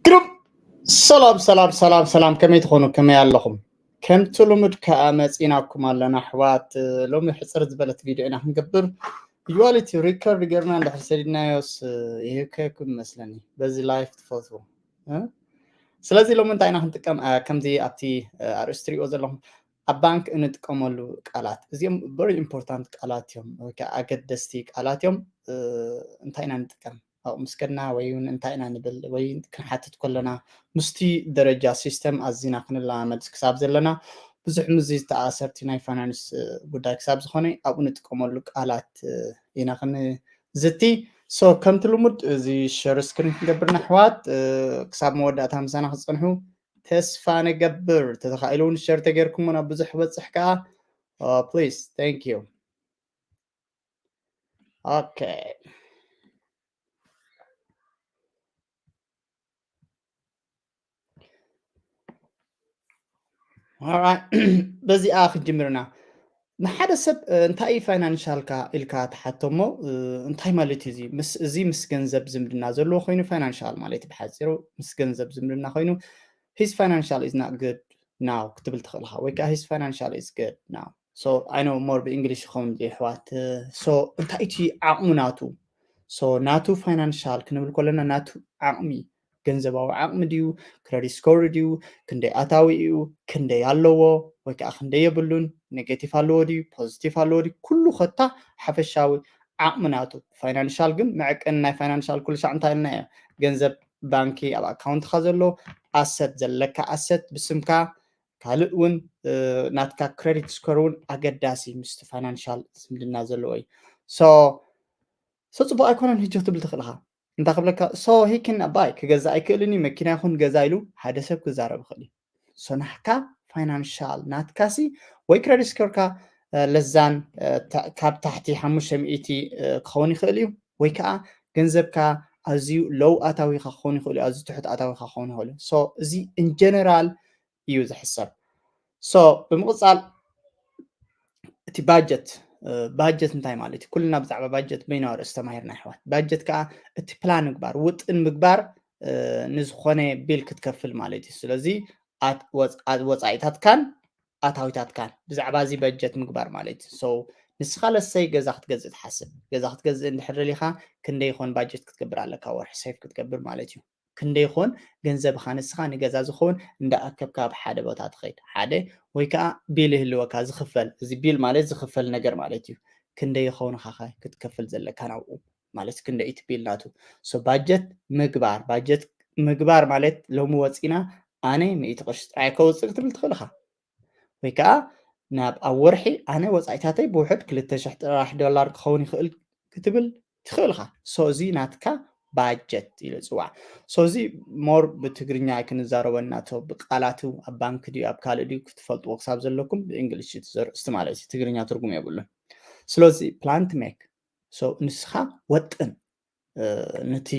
ግሩም። ሰላም ሰላም ሰላም ሰላም፣ ከመይ ትኾኑ? ከመይ ኣለኹም? ከምቲ ልሙድ ከኣ መጺናኩም ኣለና ኣሕዋት። ሎሚ ሕጽር ዝበለት ቪድዮ ኢና ክንገብር። ዩዋሊቲ ሪከርድ ገርና እንድሕር ሰዲድናዮስ ይህከኩም ይመስለኒ በዚ ላይፍ ትፈትዎ እ? ስለዚ ሎሚ እንታይ ኢና ክንጥቀም? አ፣ ከምዚ ኣብቲ አ፣ ኣርእስቲ ትሪእዎ ዘለኹም ኣብ ባንክ እንጥቀመሉ ቃላት፣ እዚኦም ቨሪ ኢምፖርታንት ቃላት እዮም፣ ወይ ከዓ ኣገደስቲ ቃላት እዮም። እ፣ እንታይ ኢና ንጥቀም? ኣብኡ ምስ ከድና ወይ እውን እንታይ ኢና ንብል ወይ ክንሓትት ከለና ምስቲ ደረጃ ሲስተም ኣዚና ክንለማመድ ክሳብ ዘለና ብዙሕ ምስዚ ዝተኣሰርቲ ናይ ፋይናንስ እ፣ ጉዳይ ክሳብ ዝኾነ ኣብኡ ንጥቀመሉ ቃላት እ፣ ኢና ክንዝቲ። ሶ ከምቲ ልሙድ እዚ ሸር ስክሪን ክንገብር ንኣሕዋት እ፣ ክሳብ መወዳእታ ምሳና ክፀንሑ ተስፋ ንገብር። ተተኻኢሉ እውን ሸር ተገይርኩሞ ናብ ብዙሕ ክበፅሕ ከዓ ፕሊዝ ታንክ ዩ። ኦኬ። ኦራይት፣ በዚኣ ክንጅምርና። ንሓደ ሰብ እ፣ እንታይ እዩ ፋይናንሻልካ ኢልካ ትሓቶ እሞ እ፣ እንታይ ማለት እዩ እዚ? ምስ እዚ ምስ ገንዘብ ዝምድና ዘለዎ ኮይኑ ፋይናንሻል ማለት እዩ ብሓፂሩ ምስ ገንዘብ ዝምድና ኮይኑ his financial is not good now ክትብል ትኽእል ኢኻ ወይ ከዓ his financial is good now። So I know more ብእንግሊሽ ይኸውን የሕዋት። So እንታይ እቲ ዓቕሙ ናቱ? So ናቱ ፋይናንሻል ክንብል ከለና ናቱ ዓቕሚ፣ ገንዘባዊ ዓቕሚ ድዩ፣ ክረዲት ስኮር ድዩ፣ ክንደይ ኣታዊ እዩ፣ ክንደይ ኣለዎ ወይ ከዓ ክንደይ የብሉን፣ ኔጌቲቭ ኣለዎ ድዩ፣ ፖዚቲቭ ኣለዎ ድዩ፣ ኩሉ ኮታ ሓፈሻዊ ዓቕሚ ናቱ። ፋይናንሻል ግን መዐቀኒ ናይ ፋይናንሻል ኩሉ ሻዕ እንታይ ኢልና እዮ? ገንዘብ ባንኪ ኣብ ኣካውንትካ ዘሎ ኣሰት፣ ዘለካ ኣሰት ብስምካ ካልእ እውን እ፣ ናትካ ክረዲት ስኮር እውን ኣገዳሲ ምስቲ ፋይናንሻል ዝምድና ዘለዎ እዩ። ሶ ሶ ፅቡቅ ኣይኮነን ህጆ ትብል ትኽእል ኢኻ። እንታይ ክብለካ? ሶ ሂ ክን ኣባይ ክገዛ ኣይክእልን እዩ፣ መኪና ይኹን ገዛ ኢሉ ሓደ ሰብ ክዛረብ ይኽእል እዩ። ሶ ናሕካ ፋይናንሻል ናትካሲ ወይ ክረዲት ስኮርካ እ፣ ለዛን እ፣ ታ- ካብ ታሕቲ ሓሙሽተ ሚእቲ እ፣ ክኸውን ይኽእል እዩ፣ ወይ ከዓ ገንዘብካ ኣዝዩ ሎው ኣታዊካ ክኸውን ይኽእል እዩ፣ ኣዝዩ ትሑት ኣታዊካ ክኸውን ይኽእል እዩ። ሶ እዚ ኢን ጀነራል እዩ ዝሕሰብ። ሶ ብምቕፃል እቲ ባጀት እ፣ ባጀት እንታይ ማለት እዩ? ኩልና ብዛዕባ ባጀት በይናዊ ርእሲ ተማሂርና ኣሕዋት። ባጀት ከዓ እቲ ፕላን ምግባር፣ ውጥን ምግባር እ፣ ንዝኾነ ቢል ክትከፍል ማለት እዩ። ስለዚ ኣት- ወፅ- ኣት- ወፃኢታትካን ኣታዊታትካን ብዛዕባ እዚ በጀት ምግባር ማለት እዩ። So ንስኻ ለሰይ ገዛ ክትገዝእ ትሓስብ፣ ገዛ ክትገዝእ እንድሕር ደሊኻ ክንደይ ይኾን ባጀት ክትገብር ኣለካ ወርሒ ሴፍ ክትገብር ማለት እዩ። ክንደይ ይኾን ገንዘብኻ ንስኻ ንገዛ ዝኸውን እንዳኣከብካ ኣብ ሓደ ቦታ ትኸይድ ሓደ ወይ ከዓ ቢል ይህልወካ ዝኽፈል፣ እዚ ቢል ማለት ዝኽፈል ነገር ማለት እዩ። ክንደይ ይኸውን ኻኸ ክትከፍል ዘለካ ናብኡ ማለት ክንደይ እቲ ቢል ናቱ። So ባጀት ምግባር፣ ባጀት ምግባር ማለት ሎሚ ወፂና ኣነ ሚእቲ ቅርሺ ጥራይ ከውፅእ ክትብል ትኽእል ኢኻ። ወይ ከዓ ናብ ኣብ ወርሒ ኣነ ወፃኢታተይ ብውሕድ ክልተ ሽሕ ጥራሕ ዶላር ክኸውን ይኽእል ክትብል ትኽእል ኢኻ። So እዚ ናትካ ባጀት ኢሉ ዝፅዋዕ። So እዚ ሞር ብትግርኛ ኣይክንዛረቦ እናቶ ብቃላቱ ኣብ ባንክ ድዩ ኣብ ካልእ ድዩ ክትፈልጥዎ ክሳብ ዘለኩም ብእንግሊሽ እዩ እቲ ዘርእስቲ ማለት እዩ። ትግርኛ ትርጉም የብሉን። ስለዚ ፕላን ቱ ሜክ። So ንስኻ ወጥን እ፣ ነቲ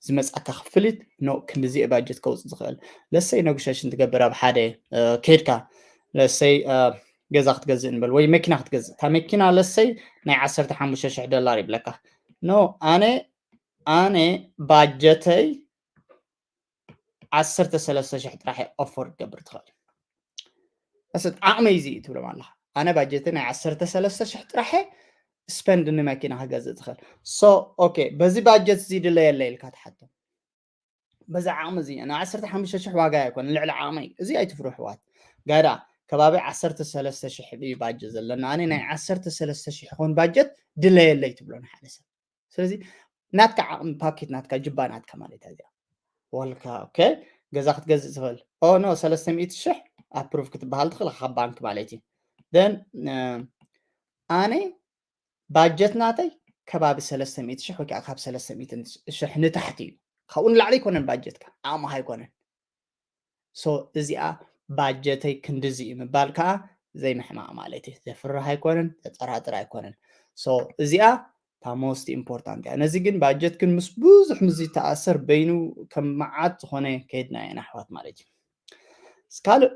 ዝመጻካ ክፍሊት ኖ ክንድዚ እየ ባጀት ከውፅእ ዝኽእል። ለሰይ ነጉሸሽን ትገብር ኣብ ሓደ እ፣ ከይድካ ለሰይ እ፣ ገዛ ክትገዝእ ንበል ወይ መኪና ክትገዝእ። እታ መኪና ለሰይ ናይ ዓሰርተ ሓሙሽተ ሽሕ ዶላር ይብለካ። ኖ ኣነ ኣነ ባጀተይ ዓሰርተ ሰለስተ ሽሕ ጥራሕ እየ ኦፈር ክገብር ትኽእል። እስ ዓቕመይ እዚ እዩ ትብሎም ኣለኻ። ኣነ ባጀተይ ናይ ዓሰርተ ሰለስተ ሽሕ ጥራሕ እየ ስፐንድ ንመኪና ክገዝእ ትኽእል። ሶ ኦኬ በዚ ባጀት እዚ ድለየለ ኢልካ ትሓቶ። በዚ ዓቕሚ እዚ ናይ ዓሰርተ ሓሙሽተ ሽሕ ዋጋ ኣይኮነን ልዕሊ ዓቕመይ። እዚ ኣይትፍርሑ ኣሕዋት። ጋዳ ከባቢ ዓሰርተ ሰለስተ ሽሕ እዩ ባጀት ዘለና። ኣነ ናይ ዓሰርተ ሰለስተ ሽሕ ይኾን ባጀት ድለየለይ ትብሎ ንሓደ ሰብ። ስለዚ ናትካ ዓቕሚ ፓኬት ናትካ ጅባ ናትካ ማለት እያ እዚኣ። ወልካ ኦኬ ገዛ ክትገዝእ ትኽእል። ኦ ኖ ሰለስተ ሚእቲ ሽሕ ኣፕሩቭ ክትበሃል ትኽእል ካብ ባንክ ማለት እዩ። ን ኣነ ባጀት ናተይ ከባቢ ሰለስተ ሚእቲ ሽሕ ወይ ከዓ ካብ ሰለስተ ሚእቲ ሽሕ ንታሕቲ እዩ። ካብኡ ንላዕሊ ኣይኮነን ባጀትካ ዓቕምኻ ኣይኮነን። ሶ እዚኣ ባጀተይ ክንድዚ እዩ ምባል ከዓ ዘይምሕማቕ ማለት እዩ። ዘፍርህ ኣይኮነን፣ ዘጠራጥር ኣይኮነን። ሶ እዚኣ እታ ሞስት ኢምፖርታንት እያ። ነዚ ግን ባጀት ግን ምስ ብዙሕ ምስ ዝተኣሰር በይኑ ከም መዓት ዝኾነ ከይድና ኢና ኣሕዋት ማለት እዩ። ካልእ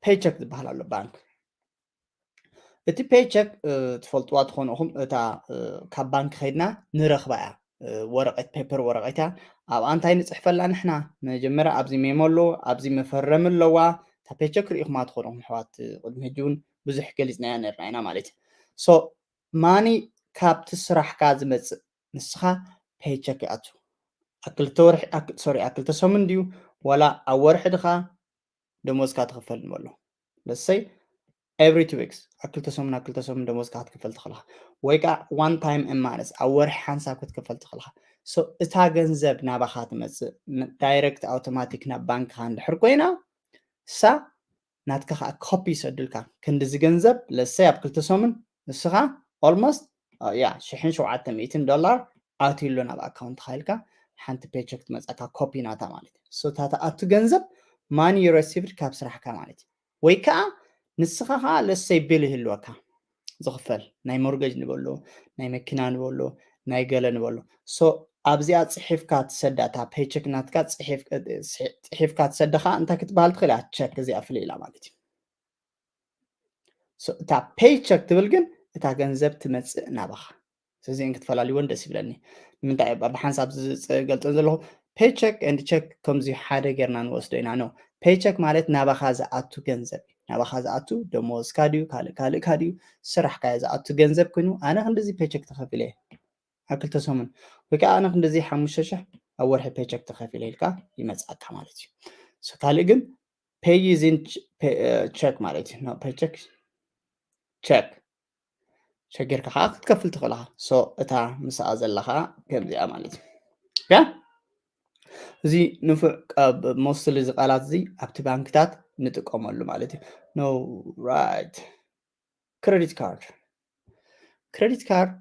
ፔቸክ ዝበሃል ኣሎ ባንክ። እቲ ፔቸክ ትፈልጥዋ ትኾኑ ኢኹም። እታ ካብ ባንክ ከይድና ንረኽባ እያ፣ ወረቐት፣ ፔፐር ወረቐት እያ። ኣብኣ እንታይ ንፅሕፈላ ንሕና? መጀመርያ ኣብዚ ሜሞ ኣሎ፣ ኣብዚ መፈረሚ ኣለዋ። እታ ፔቸክ ርኢኹማ ትኾኑ ኢኹም ኣሕዋት፣ ቅድሚ ሕጂ እውን ብዙሕ ገሊፅናያ ነርና ኢና ማለት እዩ። ሶ ማኒ ካብቲ ስራሕካ ዝመፅእ፣ ንስኻ ፔቸክ ይኣቱ። ኣክልተ ወርሒ፣ ሶሪ፣ ኣክልተ ሰሙን ድዩ ዋላ ኣብ ወርሒ ድኻ ደሞዝካ ትኽፈል ንበሎ። ለሰይ ኤቭሪ ቱ ዊክስ፣ ኣብ ክልተ ሰሙን ኣብ ክልተ ሰሙን ደሞዝካ ክትክፈል ትኽእልኻ፣ ወይ ከዓ ዋን ታይም እማነስ ኣብ ወርሒ ሓንሳብ ክትክፈል ትኽእልኻ። ሶ እታ ገንዘብ ናባኻ ትመፅእ ዳይረክት ኣውቶማቲክ ናብ ባንክኻ እንድሕር ኮይና፣ እሳ ናትካ ከዓ ኮፒ ይሰዱልካ። ክንድዚ ገንዘብ ለሰይ ኣብ ክልተ ሰሙን ንስኻ ኦልሞስት ያ ሽሕን ሸውዓተ ሚእትን ዶላር ኣትዩ ኣሎ ናብ ኣካውንትኻ ኢልካ ሓንቲ ፔቸክ ትመፀካ ኮፒ ናታ ማለት እዩ። ሶ እታ ትኣቱ ገንዘብ ማኒ ዩ ረሲቭድ ካብ ስራሕካ ማለት እዩ። ወይ ከዓ ንስኻ ከዓ ለሰይ ቢል ይህልወካ ዝኽፈል፣ ናይ ሞርገጅ ንበሎ፣ ናይ መኪና ንበሎ፣ ናይ ገለ ንበሎ። ሶ ኣብዚኣ ፅሒፍካ ትሰዳ፣ እታ ፔቸክ ናትካ ፅሒፍካ ትሰዳ ከዓ እንታይ ክትበሃል ትኽእል እያ? ቸክ። እዚኣ ፍልይ ኢላ ማለት እዩ። እታ ፔይቸክ ትብል ግን እታ ገንዘብ ትመፅእ ናባኻ። ስለዚን ክትፈላልይዎን ደስ ይብለኒ። ንምንታይ ብሓንሳብ ዝገልፀን ዘለኹ ፔይቸክ ኤንድ ቸክ ከምዚ ሓደ ጌርና ንወስዶ ኢና። ኖ፣ ፔይቸክ ማለት ናባኻ ዝኣቱ ገንዘብ እዩ። ናባኻ ዝኣቱ ደሞዝካ ድዩ ካልእ ካልእካ ድዩ ስራሕካ ዝኣቱ ገንዘብ ኮይኑ ኣነ ክንድዚ ፔይቸክ ተኸፊለ ኣብ ክልተ ሰሙን ወይ ከዓ ኣነ ክንድዚ ሓሙሽተ ሽሕ ኣብ ወርሒ ፔይቸክ ተኸፊለ ኢልካ ይመፅኣካ ማለት እዩ። ካልእ ግን ፔይ ዩዚን ቸክ ማለት እዩ። ፔይቸክ ቸክ ቸክ ጌርካ ከዓ ክትከፍል ትኽእል ኢኻ። ሶ እታ ምስኣ ዘለኻ ከምዚኣ ማለት እዩ። ያ እዚ ንፉዕ ሞስትሊ እዚ ቃላት እዚ ኣብቲ ባንክታት ንጥቀመሉ ማለት እዩ። ኖ ራይት ክሬዲት ካርድ ክሬዲት ካርድ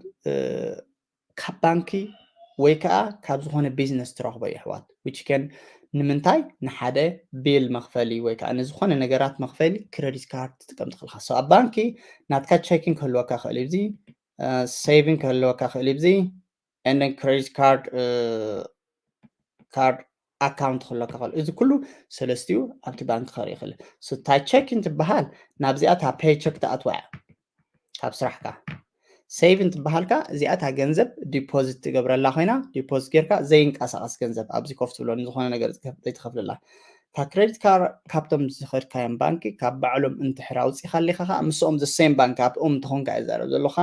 ካብ ባንኪ ወይ ከዓ ካብ ዝኾነ ቢዝነስ ትረኽቦ የሕዋት። ዊች ከን ንምንታይ ንሓደ ቢል መኽፈሊ ወይ ከዓ ንዝኾነ ነገራት መኽፈሊ ክሬዲት ካርድ ትጥቀም ትኽእልካ። ኣብ ባንኪ ናትካ ቸኪን ክህልወካ ክእል እዚ ሴቪን ክህልወካ ክእል እዚ ኤንደን ክሬዲት ካርድ ካርድ ኣካውንት ክህልወካ ክእል እዚ ኩሉ ሰለስቲኡ ኣብቲ ባንክ ክርኢ ይኽእል። ስታይ ቸኪን ትበሃል ናብዚኣ እታ ፔይቸክ ትኣትዋ እያ ካብ ስራሕካ። ሴቭ እንትበሃልካ እዚኣ እታ ገንዘብ ዲፖዚት ትገብረላ ኮይና ዲፖዚት ጌርካ ዘይንቀሳቐስ ገንዘብ ኣብዚ ኮፍ ትብሎ ንዝኾነ ነገር ዘይትኸፍልላ። እታ ክሬዲት ካርድ ካብቶም ዝኸድካዮም ባንኪ ካብ ባዕሎም እንትሕር ኣውፂኻ ኣሊኻ ከዓ ምስኦም ዘ ሴም ባንክ ኣብኦም እንተኾንካ እየ ዘረብ ዘለኻ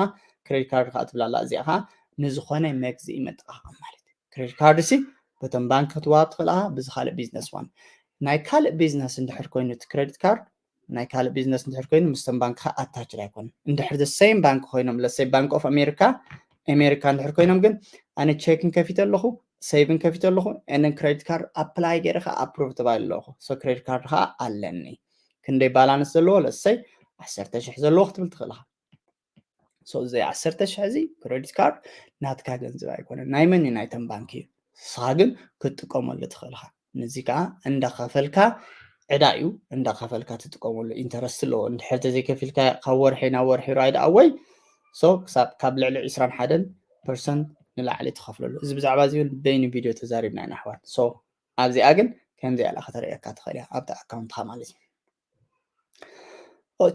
ክሬዲት ካርድ ከዓ ትብላላ እዚኣ ከዓ ንዝኾነ መግዝኢ መጠቓቕም ማለት እዩ። ክሬዲት ካርድ ሲ በቶም ባንክ ክትወሃብ ትኽእል ኢኻ ብዚ ካልእ ቢዝነስ ዋን ናይ ካልእ ቢዝነስ እንድሕር ኮይኑ እቲ ክሬዲት ካርድ ናይ ካልእ ቢዝነስ እንድሕር ኮይኑ ምስቶም ባንክኻ ኣታችድ ኣይኮኑን። እንድሕር the same ባንክ ኮይኖም let's say Bank of America ኣሜሪካ እንድሕር ኮይኖም ግን ኣነ ቸክን ከፊተ ኣለኹ ሴቭን ከፊተ ኣለኹ ኤንደን ክሬዲት ካርድ ኣፕላይ ገይረ ከዓ ኣፕሩቭ ተባሂሉ ኣለኹ። ሶ ክሬዲት ካርድ ከዓ ኣለኒ። ክንደይ ባላንስ ዘለዎ let's say ዓሰርተ ሽሕ ዘለዎ ክትብል ትኽእል ኢኻ። ሶ እዚ ዓሰርተ ሽሕ እዚ ክሬዲት ካርድ ናትካ ገንዘብ ኣይኮነን ናይ መን እዩ ናይተን ባንክ እዩ። ንስኻ ግን ክትጥቀመሉ ትኽእል ኢኻ። ነዚ ከዓ እንዳኸፈልካ ዕዳ እዩ እንዳኸፈልካ ትጥቀመሉ ኢንተረስት ኣለዎ። እንድሕር ተዘይከፊልካ ካብ ወርሒ ናብ ወርሒ ራይ ደኣ ወይ ሶ ክሳብ ካብ ልዕሊ ዕስራን ሓደን ፐርሰንት ንላዕሊ ትኸፍለሉ። እዚ ብዛዕባ እዚ እውን በይኑ ቪድዮ ተዛሪብና ኢና ኣሕዋት። ሶ ኣብዚኣ ግን ከምዚኣ ኢላ ከተርእየካ ትኽእል እያ ኣብቲ ኣካውንትኻ ማለት እዩ።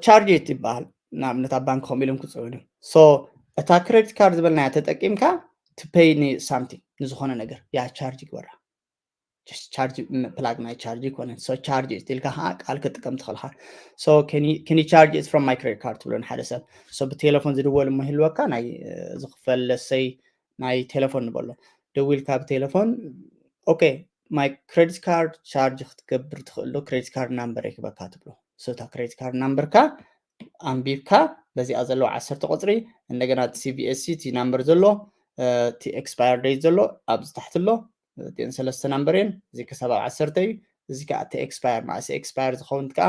ቻርጅ ይበሃል ንኣብነት ኣብ ባንክ ከምኡ ኢሎም ክፅውዑ እዮም። ሶ እታ ክሬዲት ካርድ ዝበልናያ ተጠቂምካ to pay something ንዝኾነ ነገር ያ ቻርጅ ይግበራ። ቻርጅ ፕላግ ናይ ቻርጅ ይኮነን። ሶ ቻርጅ ኢልካ ከዓ ቃል ክጥቀም ትኽእልካ። So can you charge it from my credit card ትብሎ ንሓደ ሰብ። ሶ ብቴሌፎን ዝድወል እሞ ይህልወካ ናይ ዝኽፈል let's say ናይ ቴሌፎን ንበሎ ደዊልካ ብቴሌፎን okay my credit card charge ክትገብር ትኽእል ዶ ክሬዲት ካርድ ናምበር ይክበካ ትብሎ። So እታ ክሬዲት ካርድ ናምበርካ ኣንቢብካ በዚኣ ዘለዋ ዓሰርተ ቁፅሪ እንደገና እቲ ሲ ቪ ኤስ ሲ እቲ ናምበር ዘሎ እቲ ኤክስፓየር ዴት ዘሎ ኣብዚ ታሕቲ ኣሎ። እዚአን ሰለስተ ናምበር እየን። እዚ ክሳብ ኣብ ዓሰርተ እዩ። እዚ ከዓ እቲ ኤክስፓየር መዓስ ኤክስፓየር ዝኸውን ከዓ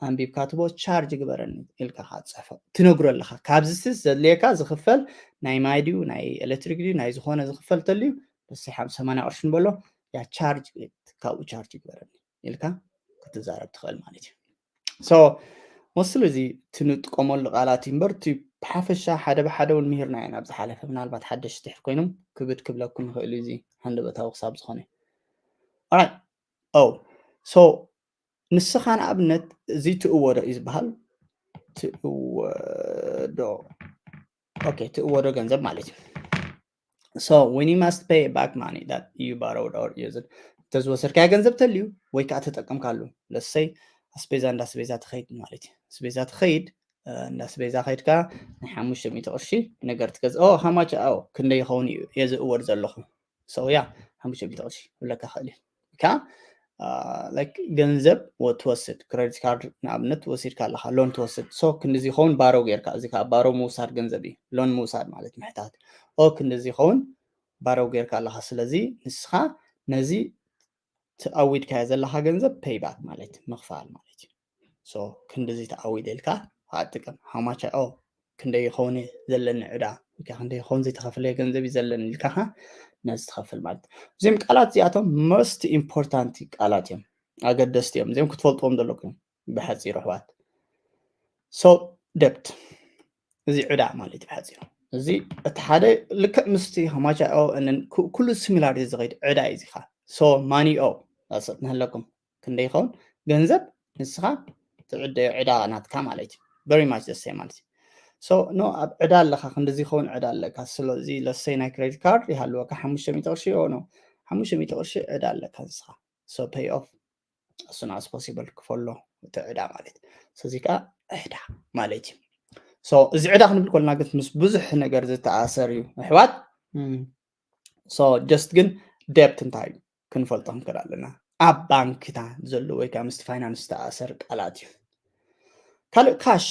ኣንቢብካ ትቦ ቻርጅ ግበረኒ ኢልካ ከዓ ትፅሕፎ ትነግሮ ኣለካ። ካብዚ ሲ ዘድልየካ ዝኽፈል ናይ ማይ ድዩ ናይ ኤሌክትሪክ ድዩ ናይ ዝኾነ ዝኽፈል ተልዩ ሰማንያ ቅርሺ ንበሎ ያ ቻርጅ ቤት ካብኡ ቻርጅ ግበረኒ ኢልካ ክትዛረብ ትኽእል ማለት እዩ። ሶ ሞስትሊ እዚ ትንጥቀመሉ ቃላት እዩ እምበር እቲ ብሓፈሻ ሓደ ብሓደ እውን ምሂርና ኢና ኣብ ዝሓለፈ ምናልባት ሓደሽቲ ድሕር ኮይኖም ክብድ ክብለኩም ይኽእል እዩ እዚ ሃንደበታዊ ክሳብ ዝኾነ ኦራይት ኦ ሶ ንስኻ ንኣብነት እዚ ትእወዶ እዩ ዝበሃል። ትእወዶ okay ትእወዶ ገንዘብ ማለት እዩ። So when you must pay back money that you borrowed or used ተዝወሰድካዮ ገንዘብ ተልዩ ወይ ከዓ ተጠቀምካሉ ለሰይ ኣስቤዛ እንዳ ኣስቤዛ ትኸይድ ማለት እዩ። ኣስቤዛ ትኸይድ እንዳ ኣስቤዛ ከይድካ ናይ ሓሙሽተ ሚእቲ ቅርሺ ነገር ትገዝኦ ሃማቻ ኣው ክንደይ ይኸውን እዩ እየ ዝእወድ ዘለኹ ሰውያ ሓሙሽተ ሚእቲ ቅርሺ ብለካ ክእል እዩ። ከ ገንዘብ ትወስድ ክሬዲት ካርድ ንኣብነት ወሲድካ ኣለካ ሎን ትወስድ ሶ ክንዲዚ ይኸውን ባሮ ጌርካ እዚ ከዓ ባሮ ምውሳድ ገንዘብ እዩ። ሎን ምውሳድ ማለት ምሕታት ኦ ክንዲዚ ይኸውን ባሮ ጌርካ ኣለካ ስለዚ ንስኻ ነዚ ትኣዊድካዮ ዘለካ ገንዘብ ፔይባክ ማለት ምኽፋል ማለት እዩ። ሶ ክንዲዚ ተኣዊደ ኢልካ ኣጥቀም ሃማቻ ኦ ክንደይ ይኸውን ዘለኒ ዕዳ ወይ ከዓ ክንደይ ይኸውን ዘይተኸፍለየ ገንዘብ እዩ ዘለኒ ኢልካ ነዚ ትኸፍል ማለት እዩ። እዚም ቃላት እዚኣቶም most important ቃላት እዮም፣ ኣገደስቲ እዮም። እዚም ክትፈልጥዎም ዘለኩም ብሓፂሩ ኣሕዋት። So debt እዚ ዕዳ ማለት እዩ ብሓፂሩ። እዚ እቲ ሓደ ልክዕ ምስቲ ሃማቻ ኦ ኩሉ similar እዩ ዝኸይድ ዕዳ እዩ እዚኻ። So money ኦ ንህለኩም ክንደይ ይኸውን ገንዘብ ንስኻ ትዕደዮ ዕዳ ናትካ ማለት እዩ። Very much the same ማለት እዩ። So no ኣብ ዕዳ ኣለካ ክንዲዚ ይኸውን ዕዳ ኣለካ ስለዚ ለሰይ ናይ ክሬዲት ካርድ ይሃልወካ ሓሙሽተ ሚእቲ ቅርሺ ኦ no ሓሙሽተ ሚእቲ ቅርሺ ዕዳ ኣለካ ንስኻ። So pay off as soon as possible ክፈሎ እቲ ዕዳ ማለት እዩ። ስለዚ ከዓ ዕዳ ማለት እዩ። So እዚ ዕዳ ክንብል ከለና ግን ምስ ብዙሕ ነገር ዝተኣሰር እዩ ኣሕዋት። So just ግን debt እንታይ እዩ ክንፈልጦ ክንክእል ኣለና። ኣብ ባንክታ ዘሎ ወይ ከዓ ምስቲ ፋይናንስ ዝተኣሰር ቃላት እዩ። ካልእ ካሽ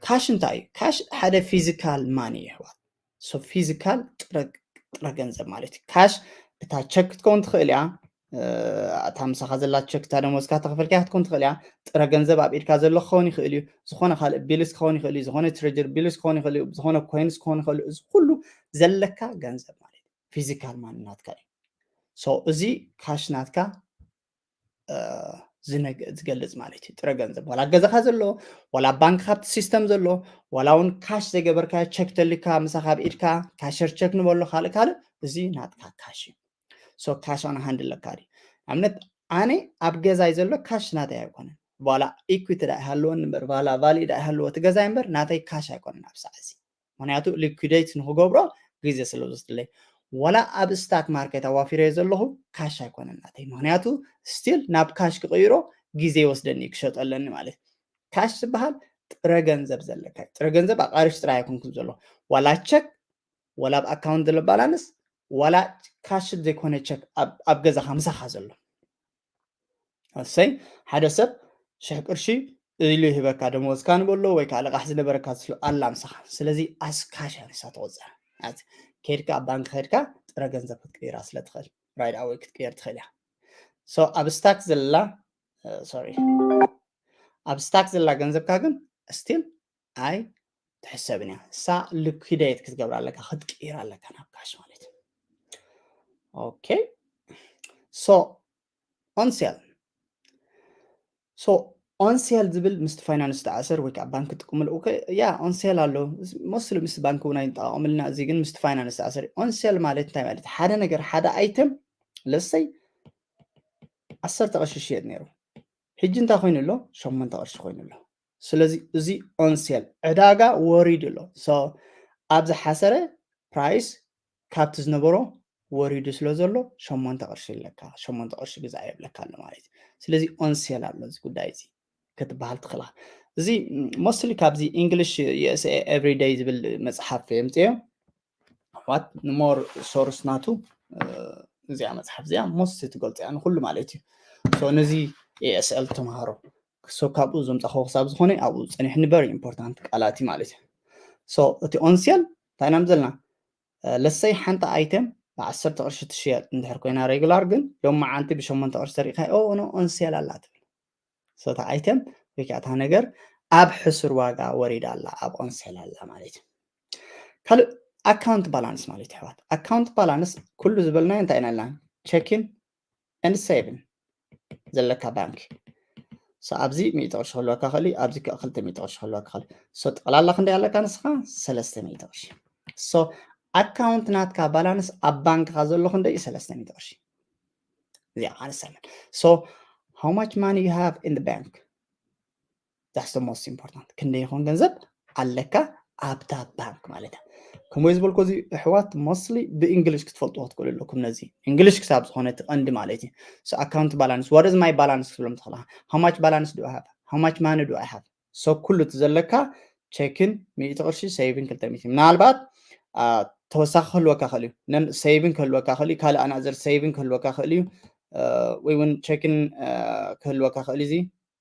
ካሽ እንታይ እዩ? ካሽ ሓደ physical money እዩ ኣሕዋት። So physical ጥረ ገንዘብ ማለት እዩ። ካሽ እታ ቸክ ክትከውን ትኽእል እያ። እታ ምሳኻ ዘላ ቸክ እታ ደሞዝካ ተኸፈልካያ ክትከውን ትኽእል እያ። ጥረ ገንዘብ ኣብ ኢድካ ዘሎ ክኸውን ይኽእል እዩ። ዝኾነ ካልእ ቢልስ ክኸውን ይኽእል እዩ። ዝኾነ ትሬጀር ቢልስ ክኸውን ይኽእል እዩ። ዝኾነ ኮይንስ ክኸውን ይኽእል እዩ። እዚ ኩሉ ዘለካ ገንዘብ ማለት እዩ። ፊዚካል ማን ናትካ እዩ። So እዚ ካሽ ናትካ ዝገልፅ ማለት እዩ። ጥረ ገንዘብ ዋላ ገዛኻ ዘሎ ዋላ ባንክ ካብቲ ሲስተም ዘሎ ዋላ እውን ካሽ ዘይገበርካዮ ቸክ ተልካ ምሳኻ ኣብ ኢድካ ካሸር ቸክ ንበሎ ካልእ ካልእ እዚ ናትካ ካሽ እዩ። So ካሽ ኣነ ሃንድል ለካ ድዩ? ንኣብነት ኣነ ኣብ ገዛይ ዘሎ ካሽ ናተይ ኣይኮነን። ዋላ ኢኩዊቲ ዳ ይሃልወኒ እምበር ዋላ ቫልዩ ዳ ይሃልዎ እቲ ገዛይ እምበር ናተይ ካሽ ኣይኮነን ኣብ ሰዓት እዚ። ምክንያቱ ሊኩዊዴት ንክገብሮ ግዜ ስለ ዝወስደለይ። ዋላ ኣብ ስታክ ማርኬት ኣዋፊረዮ ዘለኹ ካሽ ኣይኮነን ናተይ። ምክንያቱ ስቲል ናብ ካሽ ክቕይሮ ግዜ ይወስደኒ ክሸጦ ኣለኒ ማለት እዩ። ካሽ ዝበሃል ጥረ ገንዘብ ዘለካ እዩ። ጥረ ገንዘብ ኣቃርሽ ጥራይ ኣይኮንኩን ዘሎ ዋላ ቸክ ዋላ ኣብ ኣካውንት ዘሎ ባላንስ ዋላ ካሽ ዘይኮነ ቸክ ኣብ ገዛኻ ምሳኻ ዘሎ። እሰይ ሓደ ሰብ ሽሕ ቅርሺ ኢሉ ይህበካ ደመወዝካ ንበሎ ወይ ከዓ ልቓሕ ዝነበረካ ዝስሉ ኣላ ምሳኻ። ስለዚ ኣስካሽ ኣነሳ ተቆፀር ናት ከድካ ኣብ ባንክ ከድካ ጥረ ገንዘብ ክትቅይራ ስለ ትኽእል ራይድ ኣወይ ክትቅየር ትኽእል እያ። So ኣብ ስታክ ዘላ ሶሪ ኣብ ስታክ ዘላ ገንዘብካ ግን ስቲል ኣይ ትሕሰብን እያ እሳ ሊኩዊዴት ክትገብር ኣለካ ክትቅይር ኣለካ ናብ ካሽ ማለት እዩ። Okay so on sale so on sale ዝብል ምስቲ ፋይናንስ ተኣሰር ወይ ከዓ ባንክ ትጥቀመሉ okay yeah on sale ኣሎ። Mostly ምስቲ ባንክ እውን ኣይንጠቃቀምልና እዚ ግን ምስቲ ፋይናንስ ተኣሰር። On sale ማለት እንታይ ማለት ሓደ ነገር ሓደ ኣይተም ለሰይ ዓሰርተ ቅርሺ ሽየጥ ነይሩ ሕጂ እንታይ ኮይኑ ኣሎ ሸሞንተ ቅርሺ ኮይኑ ኣሎ። ስለዚ እዚ on sale ዕዳጋ ወሪዱ ኣሎ። So ኣብ ዝሓሰረ ፕራይስ ካብቲ ዝነበሮ ወሪዱ ስለ ዘሎ ሸሞንተ ቅርሺ ኣለካ ሸሞንተ ቅርሺ ግዛእ የብለካ ኣሎ ማለት እዩ። ስለዚ on sale ኣሎ እዚ ጉዳይ እዚ ክትበሃል ትኽእላ። እዚ mostly ካብዚ English USA Everyday ዝብል መፅሓፍ የምፅዮ ኣሕዋት ንሞር ሶርስ ናቱ እዚኣ መፅሓፍ እዚኣ most ትገልፆ እያ ንኩሉ ማለት እዩ። So ነዚ ASL ተምሃሮ so ካብኡ ዘምፃኸዎ ክሳብ ዝኾነ ኣብኡ ፀኒሕኒ very important ቃላት እዩ ማለት እዩ። So እቲ on sale እንታይ ኢና ዘለና ለሰይ ሓንቲ ኣይተም ብዓሰርተ ቅርሺ ትሽየጥ እንድሕር ኮይና ሬጉላር ግን ሎም መዓንቲ ብሸሞንተ ቅርሺ ተሪእካ ኦ ኖ on sale ኣላ ትብል። So እታ ኣይተም ወይ ከዓ እታ ነገር ኣብ ሕሱር ዋጋ ወሪዳ ኣላ ኣብ on sale ኣላ ማለት እዩ። ካልእ ኣካውንት ባላንስ ማለት ይሕዋት ኣካውንት ባላንስ ኩሉ ዝበልናዮ እንታይ ኢና ኢልና ቸኪን and saving ዘለካ ባንክ ኣብዚ ሚእቲ ቅርሺ ክህልወካ ክእል ኣብዚ ክልተ ሚእቲ ቅርሺ ክህልወካ ክእል። So ጠቕላላ ክንደይ ኣለካ ንስኻ ሰለስተ ሚእቲ ቅርሺ። So ኣካውንት ናትካ ባላንስ ኣብ ባንክካ ዘሎ ክንደይ እዩ ሰለስተ ሚእቲ ቅርሺ። እዚኣ ኣነሳመን so How much money you have in the bank? That's the most important. ክንደይ ይኾን ገንዘብ ኣለካ ኣብታ ባንክ ማለት እዩ። ከምኡ ዝበልኮ እዚ ኣሕዋት mostly ብእንግሊሽ ክትፈልጥዎ ክትክእሉ ኣለኩም። ነዚ እንግሊሽ ክሳብ ዝኾነ እቲ ቀንዲ ማለት እዩ። So account balance, what is my balance ክትብሎም ትኽእላ። How much balance do I have? How much money do I have? So ኩሉ እቲ ዘለካ ቸክን ሚእቲ ቅርሺ፣ ሴቪን ክልተ ሚእቲ። ምናልባት ተወሳኺ ክህልወካ ክእል እዩ። ነን ሴቪን ክህልወካ ክእል እዩ። ካልእ ኣናዘር ሴቪን ክህልወካ ክእል እዩ። ወይ እውን ቸክን ክህልወካ ክእል እዚ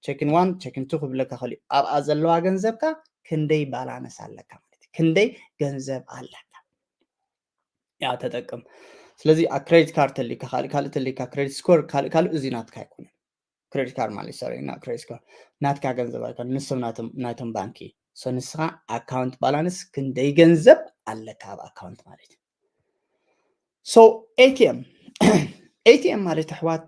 ቸክን ዋን ቸክን ቱ ክብለካ ክእል እዩ። ኣብኣ ዘለዋ ገንዘብካ ክንደይ ባላንስ ኣለካ ማለት እዩ። ክንደይ ገንዘብ ኣለካ ያ ተጠቅም። ስለዚ ክሬዲት ካርድ ተሊካ ካልእ ካልእ ተሊካ ክሬዲት ስኮር ካልእ ካልእ እዚ ናትካ ኣይኮነን። ክሬዲት ካርድ ማለት ሰሪ እና ክሬዲት ካርድ ናትካ ገንዘብ ኣይኮነን፣ ንሶም ናይቶም ባንኪ። So ንስኻ ኣካውንት ባላንስ ክንደይ ገንዘብ ኣለካ ኣብ ኣካውንት ማለት እዩ። So ኤቲኤም ኤቲኤም ማለት ኣሕዋት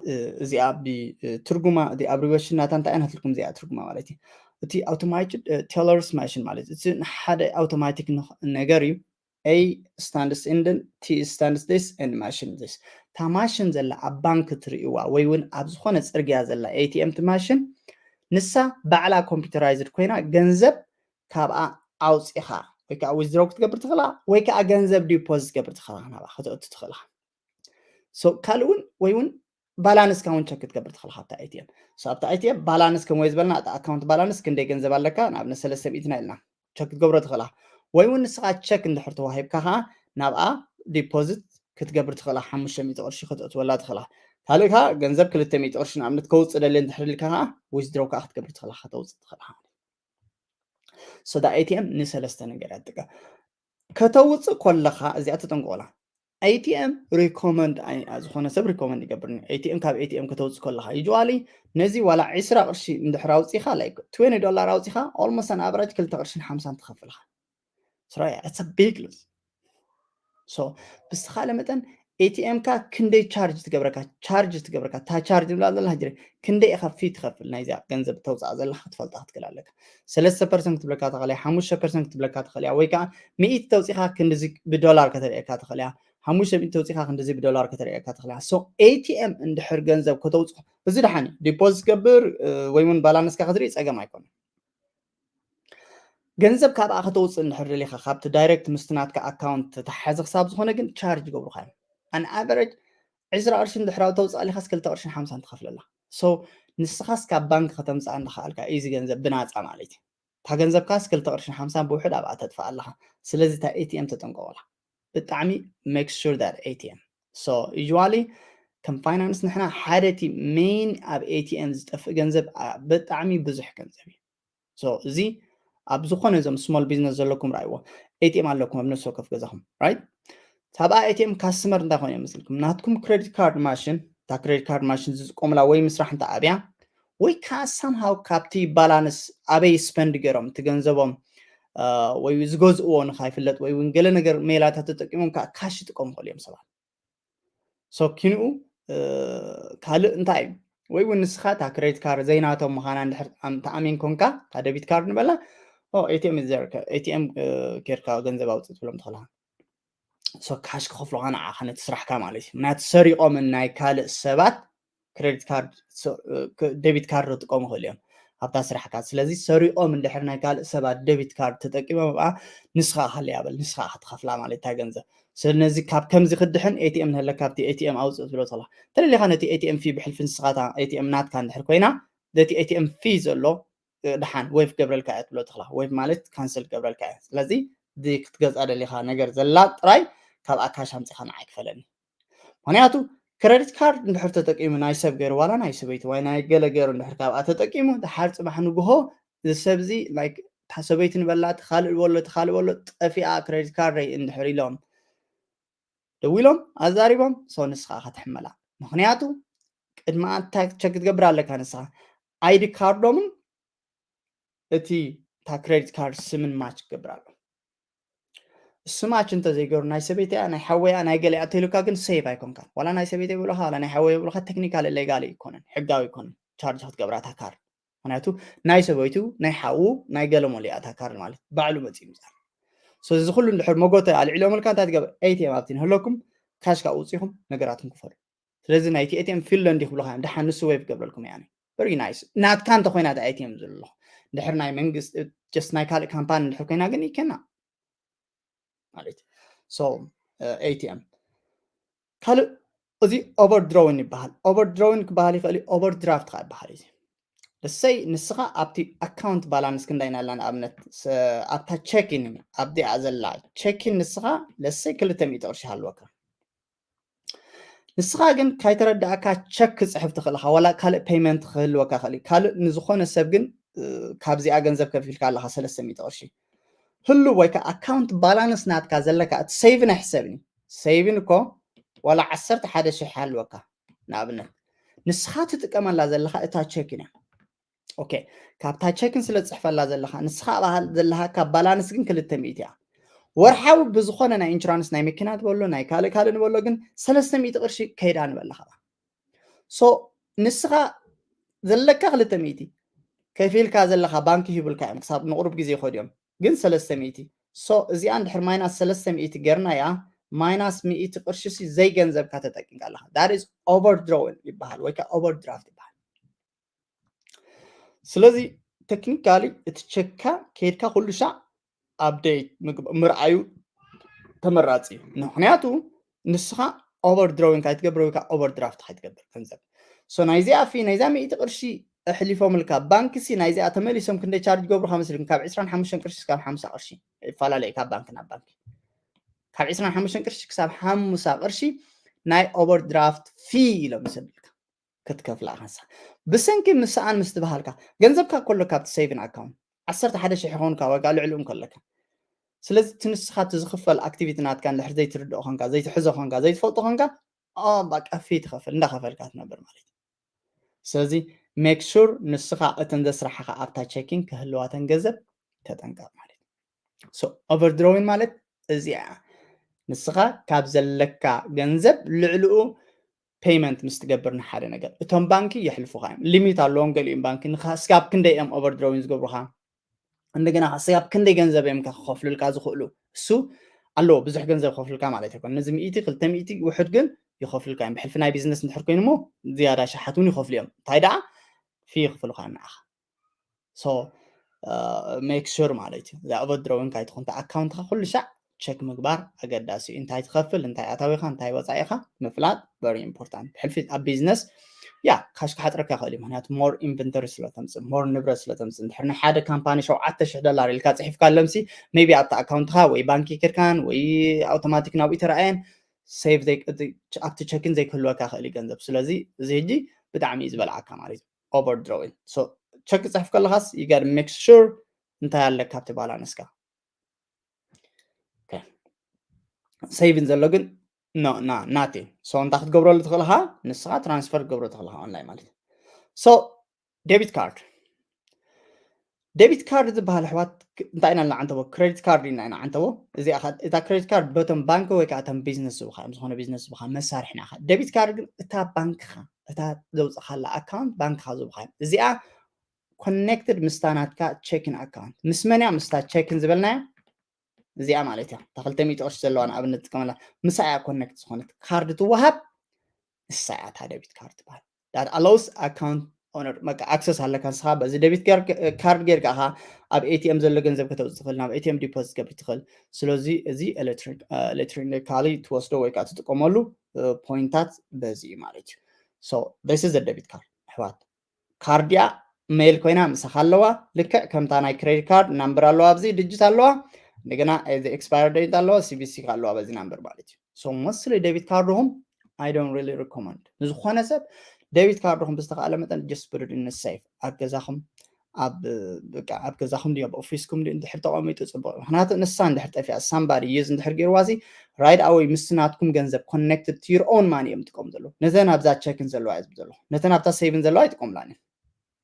እዚኣ ብትርጉማ እቲ ኣብሪቨሽን ናታ እንታይ ኣይናትልኩም እዚኣ ትርጉማ ማለት እዩ። እቲ ኣውቶማይትድ ቴለርስ ማሽን ማለት እቲ ሓደ ኣውቶማቲክ ነገር እዩ። A stands in, T stands this, and machine this። እታ ማሽን ዘላ ኣብ ባንክ ትርእይዋ ወይ እውን ኣብ ዝኾነ ፅርግያ ዘላ ኤቲኤም ማሽን ንሳ ባዕላ ኮምፒውተራይዝድ ኮይና ገንዘብ ካብኣ ኣውፂኻ ወይ ከዓ ዊዝድሮው ክትገብር ትኽእላ ወይ ከዓ ገንዘብ ዲፖዚት ክትገብር ትኽእላ ናብኣ ከተእቱ ትኽእላ። ካልእ እውን ወይ እውን ባላንስካ እውን ቸክ ክትገብር ትኽእል ካብታ ኤቲኤም። ኣብታ ኤቲኤም ባላንስ ከም ወይ ዝበልና እቲ ኣካውንት ባላንስ ክንደይ ገንዘብ ኣለካ ንኣብነት ሰለስተ ሚእቲ ኢና ኢልና ቸክ ክትገብሮ ትኽእላ። ወይ እውን ንስኻ ቸክ እንድሕር ተዋሂብካ ከዓ ናብኣ ዲፖዚት ክትገብር ትኽእላ፣ ሓሙሽተ ሚእቲ ቅርሺ ከተእትወላ ትኽእላ። ካልእ ከዓ ገንዘብ ክልተ ሚእቲ ቅርሺ ንኣብነት ከውፅእ ደልየ እንድሕር ኢልካ ከዓ ዊዝድሮው ከዓ ክትገብር ትኽእላ፣ ከተውፅእ ትኽእላ። So ኤቲኤም ንሰለስተ ነገር ይጠቅም። ከተውፅእ ከለኻ እዚኣ ተጠንቀቑላ። ኤቲኤም ሪኮመንድ ዝኾነ ሰብ ሪኮመንድ ይገብርኒ። ኤቲኤም ካብ ኤቲኤም ከተውፅእ ከለኻ ዩዋሊ ነዚ ዋላ ዒስራ ቅርሺ እንድሕር ኣውፂኻ like twenty ዶላር ኣውፂኻ almost an average ክልተ ቅርሽን ሓምሳን ትኸፍልኻ። ስራይ it's a big loss። So ብዝተኻለ መጠን ኤቲኤም ካ ክንደይ ቻርጅ ትገብረካ ቻርጅ ትገብረካ እታ ቻርጅ ንብላ ዘለና ሕጂ ክንደይ ኢኻ ፊ ትኸፍል ናይዚኣ ገንዘብ ተውፃእ ዘለካ ክትፈልጣ ክትክእል ኣለካ። ሰለስተ ፐርሰንት ትብለካ ተኽእልያ ሓሙሽተ ፐርሰንት ትብለካ ተኽእልያ ወይ ከዓ ሚእቲ ተውፂኻ ክንድዚ ብዶላር ከተርእየካ ተኽእልያ ሓሙሽተ ሚእቲ ተውፂኻ ክንድዚ ብዶላር ከተርእየካ ተኽእልያ። So ኤቲኤም እንድሕር ገንዘብ ከተውፅኹ እዚ ደሓን እዩ። ዲፖዚት ገብር ወይ እውን ባላንስካ ክትርኢ ፀገም ኣይኮነን። ገንዘብ ካብኣ ከተውፅእ እንድሕር ደሊኻ ካብቲ ዳይሬክት ምስቲ ናትካ ኣካውንት ተተሓዘ ክሳብ ዝኾነ ግን ቻርጅ ይገብሩካ እዮም። ኣን ኣቨሬጅ ዕስራ ቅርሺ እንድሕር ተውፅእ ኣሊኻስ ክልተ ቅርሽን ሓምሳን ትኸፍለላ። So ንስኻስ ካብ ባንክ ከተምፅኣ እንዳኸኣልካ እዚ ገንዘብ ብናፃ ማለት እዩ። እታ ገንዘብካስ ክልተ ቅርሽን ሓምሳን ብውሕድ ኣብኣ ተጥፍኣ ኣለኻ። ስለዚ እታ ኤቲኤም ተጠንቀቑላ ብጣዕሚ make sure that ኤቲኤም። So usually ከም ፋይናንስ ንሕና ሓደ እቲ ሜን ኣብ ኤቲኤም ዝጠፍእ ገንዘብ ብጣዕሚ ብዙሕ ገንዘብ እዩ። So እዚ ኣብ ዝኾነ እዞም ስሞል ቢዝነስ ዘለኩም ራእይዎ ኤቲኤም ኣለኩም ኣብ ነፍሲ ወከፍ ገዛኹም right። ታብኣ ኤቲኤም ካስተመር እንታይ ኮይኑ ይመስልኩም? ናትኩም ክሬዲት ካርድ ማሽን እታ ክሬዲት ካርድ ማሽን ዝጥቀሙላ ወይ ምስራሕ እንተ ኣብያ ወይ ከዓ ሳምሃው ካብቲ ባላንስ ኣበይ ስፐንድ ገይሮም እቲ ገንዘቦም ወይ ዝገዝእዎ ንካይፍለጥ ወይ እውን ገለ ነገር ሜላታት ተጠቂሞም ከዓ ካሽ ይጥቀሙ ክእሉ እዮም ሰባት። So ኪንኡ ካልእ እንታይ እዩ ወይ እውን ንስኻ እታ ክሬዲት ካርድ ዘይናቶም ምዃና እንድሕር ተኣሚን ኮንካ እታ ደቢት ካርድ ንበላ ኤቲኤም ኤቲኤም ኬድካ ገንዘብ ኣውፅእ ትብሎም ትኽእልካ። So ካሽ ክኸፍሉኻ ንዓኻ ነቲ ስራሕካ ማለት እዩ። ምክንያቱ ሰሪቖም ናይ ካልእ ሰባት ክሬዲት ካርድ ደቢት ካርድ ክጥቀሙ ይኽእሉ እዮም ኣብታ ስራሕካ። ስለዚ ሰሪቖም እንድሕር ናይ ካልእ ሰባት ደቢት ካርድ ተጠቂሞም ኣብኣ ንስኻ ሃለያ በል ንስኻ ክትኸፍላ ማለት እታ ገንዘብ። ስለዚ ካብ ከምዚ ክድሕን ኤቲኤም ንህለካ ኣብቲ ኤቲኤም ኣውፅእ ትብሎ ትኽእላ። ተደሊኻ ነቲ ኤቲኤም ፊ ብሕልፊ ንስኻ ኤቲኤም ናትካ እንድሕር ኮይና ነቲ ኤቲኤም ፊ ዘሎ ደሓን ዌቭ ገብረልካ እያ ትብሎ ትኽእላ። ዌቭ ማለት ካንስል ገብረልካ እያ። ስለዚ ክትገዝኣ ደሊኻ ነገር ዘላ ጥራይ ካብኣ ካሽ ኣምፂኻ ንዓይ ክፈለኒ። ምክንያቱ ክረዲት ካርድ እንድሕር ተጠቂሙ ናይ ሰብ ገይሩ ዋላ ናይ ሰበይቲ ወይ ናይ ገለ ገይሩ እንድሕር ካብኣ ተጠቂሙ ድሓር ፅባሕ ንግሆ እዚ ሰብ እዚ like እታ ሰበይቲ ንበላ እቲ ካልእ በሎ እቲ ካልእ በሎ ጠፊኣ ክረዲት ካርደይ እንድሕር ኢሎም ደዊሎም ኣዛሪቦም so ንስኻ ኢኻ ትሕመላ። ምክንያቱ ቅድሚ ኣታ ቸክ ክትገብር ኣለካ ንስኻ ኣይዲ ካርዶምን እቲ እታ ክረዲት ካርድ ስምን ማች ክገብር ኣሎ። እሱ ማች እንተዘይገሩ ናይ ሰበይተያ ናይ ሓወያ ናይ ገለያ ተይሉካ ግን ሴቭ ኣይኮንካን። ዋላ ናይ ሰበይተይ ብሎካ ዋላ ናይ ሓወያ ብሎካ ቴክኒካል ሌጋል ኣይኮነን ሕጋዊ ኣይኮነን ቻርጅ ክትገብራ እታ ካርድ። ምክንያቱ ናይ ሰበይቱ ናይ ሓዉ ናይ ገለሞሊያ እታ ካርድ ማለት ባዕሉ መፅኡ ምፃ። ስለዚ ኩሉ እንድሕር መጎተ ኣልዒሎምልካ እንታይ ትገብር? ኤቲኤም ኣብቲ ንህለኩም ካሽ ካብ ውፅኢኹም ነገራትኩም ክፈሉ። ስለዚ ናይቲ ኤቲኤም ፊል እንዲ ክብሉካ እዮም ደሓን ንሱ ዌቭ ገብረልኩም ያኒ። very nice ናትካ እንተኮይና እቲ ATM ዘሎ ድሕር ናይ መንግስቲ just ናይ ካልእ ካምፓኒ እንድሕር ኮይና ግን ይከና ማለት so ATM ካልእ እዚ overdrawing ይበሃል። Overdrawing ክበሃል ይኽእል እዩ፣ overdraft ከዓ ይበሃል እዩ። ለሰይ ንስኻ ኣብቲ ኣካውንት ባላንስ ክንዳይና ኣላ ንኣብነት ኣብታ ቸኪን ኣብዚኣ ዘላ ቸኪን ንስኻ ለሰይ ክልተ ሚእቲ ቅርሺ ሃልወካ ንስኻ ግን ካይተረዳእካ ቸክ ክፅሕፍ ትኽእል ኢኻ ዋላ ካልእ ፔይመንት ክህልወካ ይኽእል እዩ ካልእ ንዝኾነ ሰብ ግን ካብዚኣ ገንዘብ ከፊልካ ኣለኻ ሰለስተ ሚእቲ ቅርሺ ህሉ ወይ ከዓ ኣካውንት ባላንስ ናትካ ዘለካ እቲ ሴቪን ኣይሕሰብን እዩ ሴቪን እኮ ዋላ ዓሰርተ ሓደ ሽሕ ሃልወካ ንኣብነት ንስኻ ትጥቀመላ ዘለኻ እታ ቸኪን እያ ኦኬ ካብታ ቸክን ስለ ትፅሕፈላ ዘለኻ ንስኻ ኣብኣ ዘለሃካ ባላንስ ግን ክልተ ሚእቲ እያ ወርሓዊ ብዝኾነ ናይ ኢንሹራንስ ናይ መኪና ትበሎ ናይ ካልእ ካልእ ንበሎ ግን ሰለስተ ሚእቲ ቅርሺ ከይዳ ንበለኻ so ንስኻ ዘለካ ክልተ ሚእቲ ከፊልካ ዘለኻ ባንክ ሂቡልካ እዮም ክሳብ ንቕሩብ ግዜ ይኸዱ እዮም ግን ሰለስተ ሚእቲ so እዚኣ እንድሕር ማይናስ ሰለስተ ሚእቲ ጌርናያ ማይናስ ሚእቲ ቅርሺ ሲ ዘይገንዘብካ ተጠቂምካ ኣለኻ that is overdrawing ይበሃል ወይ ከዓ overdraft ይበሃል ስለዚ ቴክኒካሊ እቲ ቸካ ከይድካ ኩሉ ሻዕ ኣፕዴት ምርኣዩ ተመራፂ እዩ ምክንያቱ ንስኻ overdrawing ካይትገብር ወይ ከዓ overdraft ካይትገብር ገንዘብ so ናይዚኣ ፊ ናይዛ ሚእቲ ቅርሺ ኣሕሊፎምልካ ባንክ ሲ ናይዚኣ ተመሊሶም ክንደይ ቻርጅ ገብሩካ መስልኩም ካብ ዕስራን ሓሙሽተን ቅርሺ ክሳብ ሓምሳ ቅርሺ ይፈላለ ካብ ባንክ ናብ ባንክ ካብ ዕስራን ሓሙሽተን ቅርሺ ክሳብ ሓሙሳ ቅርሺ ናይ overdraft fee ኢሎም ይሰዱልካ ክትከፍላ ኢኻ ንስኻ ብሰንኪ ምስኣን ምስ ትበሃልካ ገንዘብካ ከሎ ካብቲ saving account ዓሰርተ ሓደ ሽሕ ይኸውን ካብ ዋጋ ልዕሊኡ ከለካ ስለዚ እቲ ንስኻ እቲ ዝኽፈል ኣክቲቪቲ ናትካ እንድሕር ዘይትርድኦ ኾንካ ዘይትሕዞ ኾንካ ዘይትፈልጦ ኾንካ በቃ fee ትኸፍል እንዳኸፈልካ ትነብር ማለት እዩ ስለዚ make sure ንስኻ እተን ዘስራሕኻ ኣብታ ቸኪን ክህልዋተን ገንዘብ ተጠንቀቕ ማለት እዩ so overdrawing ማለት እዚኣ ንስኻ ካብ ዘለካ ገንዘብ ልዕልኡ payment ምስ ትገብር ንሓደ ነገር እቶም ባንኪ የሕልፉኻ እዮም limit ኣለዎም ገሊኦም ባንኪ ስጋብ ክንደይ እዮም overdrawing ዝገብሩኻ እንደገና ስጋብ ክንደይ ገንዘብ እዮም ክኸፍሉልካ ዝኽእሉ እሱ ኣለዎ ብዙሕ ገንዘብ ክኸፍሉልካ ማለት ኣይኮን ነዚ ሚእቲ ክልተ ሚእቲ ውሕድ ግን ይኸፍሉልካ እዮም ብሕልፊ ናይ ቢዝነስ እንድሕር ኮይኑ ሞ ዝያዳ ሸሓት እውን ይኸፍሉ እዮም እንታይ ደኣ fee ይኽፍሉኻ ንዓኻ so make sure ማለት እዩ እዛ overdrawing ካይትኾን ኣካውንትካ ኩሉ ሻዕ ቸክ ምግባር ኣገዳሲ እዩ እንታይ ትኸፍል እንታይ ኣታዊኻ እንታይ ወፃኢኻ ምፍላጥ very important ብሕልፊ ኣብ ቢዝነስ ያ ካሽ ክሓጥረካ ይኽእል እዩ ምክንያቱ more inventory ስለተምፅእ more ንብረት ስለተምፅእ እንድሕር ንሓደ ካምፓኒ ሸውዓተ ሽሕ ዶላር ኢልካ ፅሒፍካ ኣለምሲ maybe ኣብቲ ኣካውንትካ ወይ ባንኪ ከድካን ወይ ኣውቶማቲክ ናብኡ ተረኣየን save ኣብቲ ቸኪን ዘይክህልወካ ይኽእል እዩ ገንዘብ ስለዚ እዚ ሕጂ ብጣዕሚ እዩ ዝበልዓካ ማለት እዩ overdrawing so ቸክ ክፅሕፍ ከለኻስ you gotta make sure እንታይ ኣለካ ኣብቲ ባላንስካ saving ዘሎ ግን no nothing so እንታይ ክትገብረሉ ትኽእልኻ ንስኻ transfer ክትገብሮ ትኽእልኻ online ማለት እዩ so debit card debit card ዝበሃል ኣሕዋት እንታይ ኢና ንዓንተቦ credit card ኢና ንዓንተቦ እዚኣ እታ credit card በቶም ባንክ ወይ ከዓ እቶም ቢዝነስ ዝብኻ እዮም ዝኾነ ቢዝነስ ዝብኻ መሳርሒ ንዓኻ debit card ግን እታ ባንክኻ እታ ዘውፅኻላ ኣካውንት ባንክኻ ዝብኻ እዮም እዚኣ connected ምስታ ናትካ ቸኪን ኣካውንት ምስ መን እያ ምስታ ቸኪን ዝበልናያ እዚኣ ማለት እያ እታ ክልተ ሚእቲ ቅርሺ ዘለዋ ንኣብነት ትጥቀመላ ምሳ እያ connect ዝኾነት ካርድ ትወሃብ ንሳ እያ እታ debit card ትበሃል that allows account owner በቃ access ኣለካ ንስኻ በዚ debit card ጌርካ ኢኻ ኣብ ATM ዘሎ ገንዘብ ከተውፅእ ትኽእል ናብ ATM deposit ገብር ትኽእል ስለዚ እዚ electronically ትወስዶ ወይ ከዓ ትጥቀመሉ point ታት በዚ እዩ ማለት እዩ so this is debit card ኣሕዋት ካርድ እያ mail ኮይና ምሳኻ ኣለዋ ልክዕ ከምታ ናይ credit card number ኣለዋ ኣብዚ digit ኣለዋ እንደገና እዚ expire date ኣለዋ CVC ኣለዋ በዚ number ማለት እዩ so mostly debit card ኹም I don't really recommend ንዝኾነ ሰብ debit card ኹም ብዝተኻእለ መጠን just put it in safe ኣብ ገዛኹም ኣብ በቃ ኣብ ገዛኹም ድዩ ኣብ ኦፊስኩም ድዩ እንድሕር ተቐሚጡ ፅቡቕ ምክንያቱ ንሳ እንድሕር ጠፊኣ somebody use እንድሕር ገይርዋ ሲ right away ምስ ናትኩም ገንዘብ connected to your own money እዮም ጥቀሙ ዘለዉ ነተን ኣብዛ ቸኪን ዘለዋ እዮም ዘለዉ ነተን ኣብታ saving ዘለዋ ኣይጥቀሙላን እዮም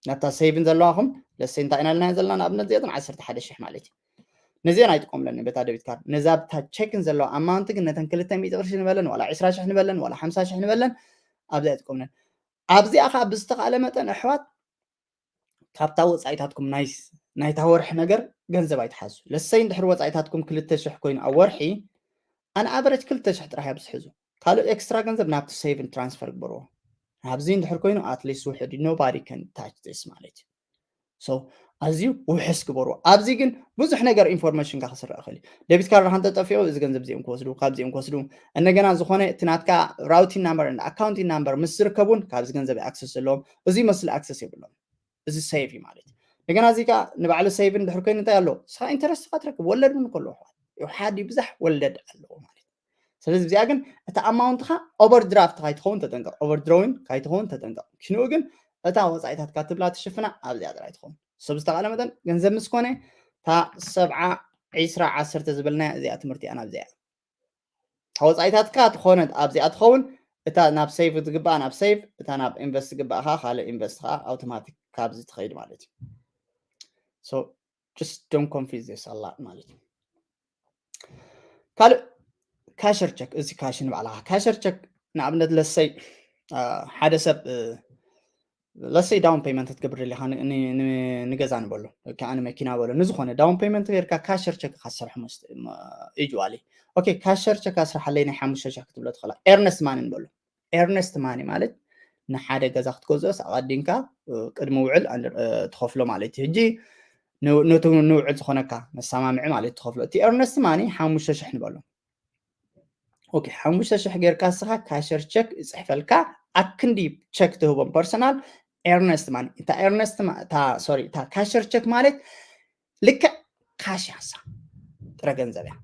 ናብታ saving ዘለዋኹም ለሰ እንታይ ኢና ኢልና ዘለና ንኣብነት ዚኣተን ዓሰርተ ሓደ ሽሕ ማለት እዩ ነዚአን ኣይጥቀሙለን በታ debit card ነዛ ብታ ቸኪን ዘለዋ amount ግን ነተን ክልተ ሚእቲ ቅርሺ ንበለን ዋላ ዕስራ ሽሕ ንበለን ዋላ ሓምሳ ሽሕ ንበለን ኣብዚ ኣይጥቀሙለን ኣብዚኣ ከዓ ብዝተኻእለ መጠን ኣሕዋት ካብታ ወፃኢታትኩም ናይታ ወርሒ ነገር ገንዘብ ኣይትሓዙ ለሰይ እንድሕር ወፃኢታትኩም ክልተ ሽሕ ኮይኑ ኣብ ወርሒ ኣን ኣቨረጅ ክልተ ሽሕ ጥራሕ ኣብዚ ሕዙ ካልእ ኤክስትራ ገንዘብ ናብቲ saving transfer ግበርዎ ኣብዚ እንድሕር ኮይኑ at least ውሕድ እዩ። Nobody can touch this ማለት እዩ። So ኣዝዩ ውሕስ ግበሩ። ኣብዚ ግን ብዙሕ ነገር ኢንፎርሜሽን ካ ክስራሕ ይኽእል እዩ። ዴቢት ካርድ ሓንተ ጠፊኡ እዚ ገንዘብ እዚኦም ክወስዱ ካብዚኦም ክወስዱ እንደገና ዝኾነ እቲ ናትካ ራውቲን ናምበር ኣካውንቲን ናምበር ምስ ዝርከቡን ካብዚ ገንዘብ ኣክሰስ ዘለዎም እዚ መስል ኣክሰስ የብሎም። እዚ ሴቭ እዩ ማለት እዩ። እንደገና እዚ ካ ንባዕሉ ሴቭ እንድሕር ኮይኑ እንታይ ኣለዎ? ስኻ ኢንተረስት ካ ትረክብ ወለድ እውን ከሎ ሓደ ብዛሕ ወለድ ኣለዎ ማለት እዩ። ስለዚ እዚኣ ግን እቲ ኣማውንትኻ ኦቨርድራፍት ካይትኸውን ተጠንቀቕ። ኦቨርድሮዊን ካይትኸውን ተጠንቀቕ። ክንኡ ግን እታ ወፃኢታትካ ትብላ ትሽፍና ኣብዚኣ ጥራይ ትኸውን። ሰብ ዝተቓለ መጠን ገንዘብ ምስ ኮነ እታ ሰብዓ ዒስራ ዓሰርተ ዝበልናያ እዚኣ ትምህርቲ እያ ናብዚኣ እያ። እታ ወፃኢታትካ ትኾነት ኣብዚኣ ትኸውን። እታ ናብ ሴቭ ትግባኣ ናብ ሴቭ፣ እታ ናብ ኢንቨስት ትግባእ ከዓ ካልእ ኢንቨስት ከዓ ኣውቶማቲክ ካብዚ ትኸይድ ማለት እዩ። So just don't confuse this a lot ማለት እዩ። ካልእ ካሸር ቸክ እዚ ካሽ ንባዕልኻ ካሸር ቸክ ንኣብነት ለሰይ ሓደ ሰብ ለሰይ ዳውን ፔመንት ክትገብር ደሊኻ ንገዛ ንበሎ ከዓ ንመኪና በሎ ንዝኾነ ዳውን ፔመንት ጌርካ ካሸር ቸክ ካሰርሑ ዩዋሊ ኦኬ ካሸር ቸክ ኣስርሓለይ ናይ ሓሙሽተ ሸሕ ክትብሎ ትኽእላ ኤርነስት ማኒ ንበሎ ኤርነስት ማኒ ማለት ንሓደ ገዛ ክትገዝኦስ ኣቐዲምካ ቅድሚ ውዕል ትኸፍሎ ማለት እዩ። ሕጂ ንውዕል ዝኾነካ መሰማምዒ ማለት ትኸፍሎ እቲ ኤርነስት ማኒ ሓሙሽተ ሽሕ ንበሎ ኦኬ ሓሙሽተ ሽሕ ጌርካ ንስኻ ካሸር ቸክ ይፅሕፈልካ ኣክንዲ ቸክ ትህቦም ፐርሰናል ኤርነስት ማኒ እታ ኤርነስት ሶሪ እታ ካሸር ቸክ ማለት ልክዕ ካሽ ያሳ ጥረ ገንዘብ እያ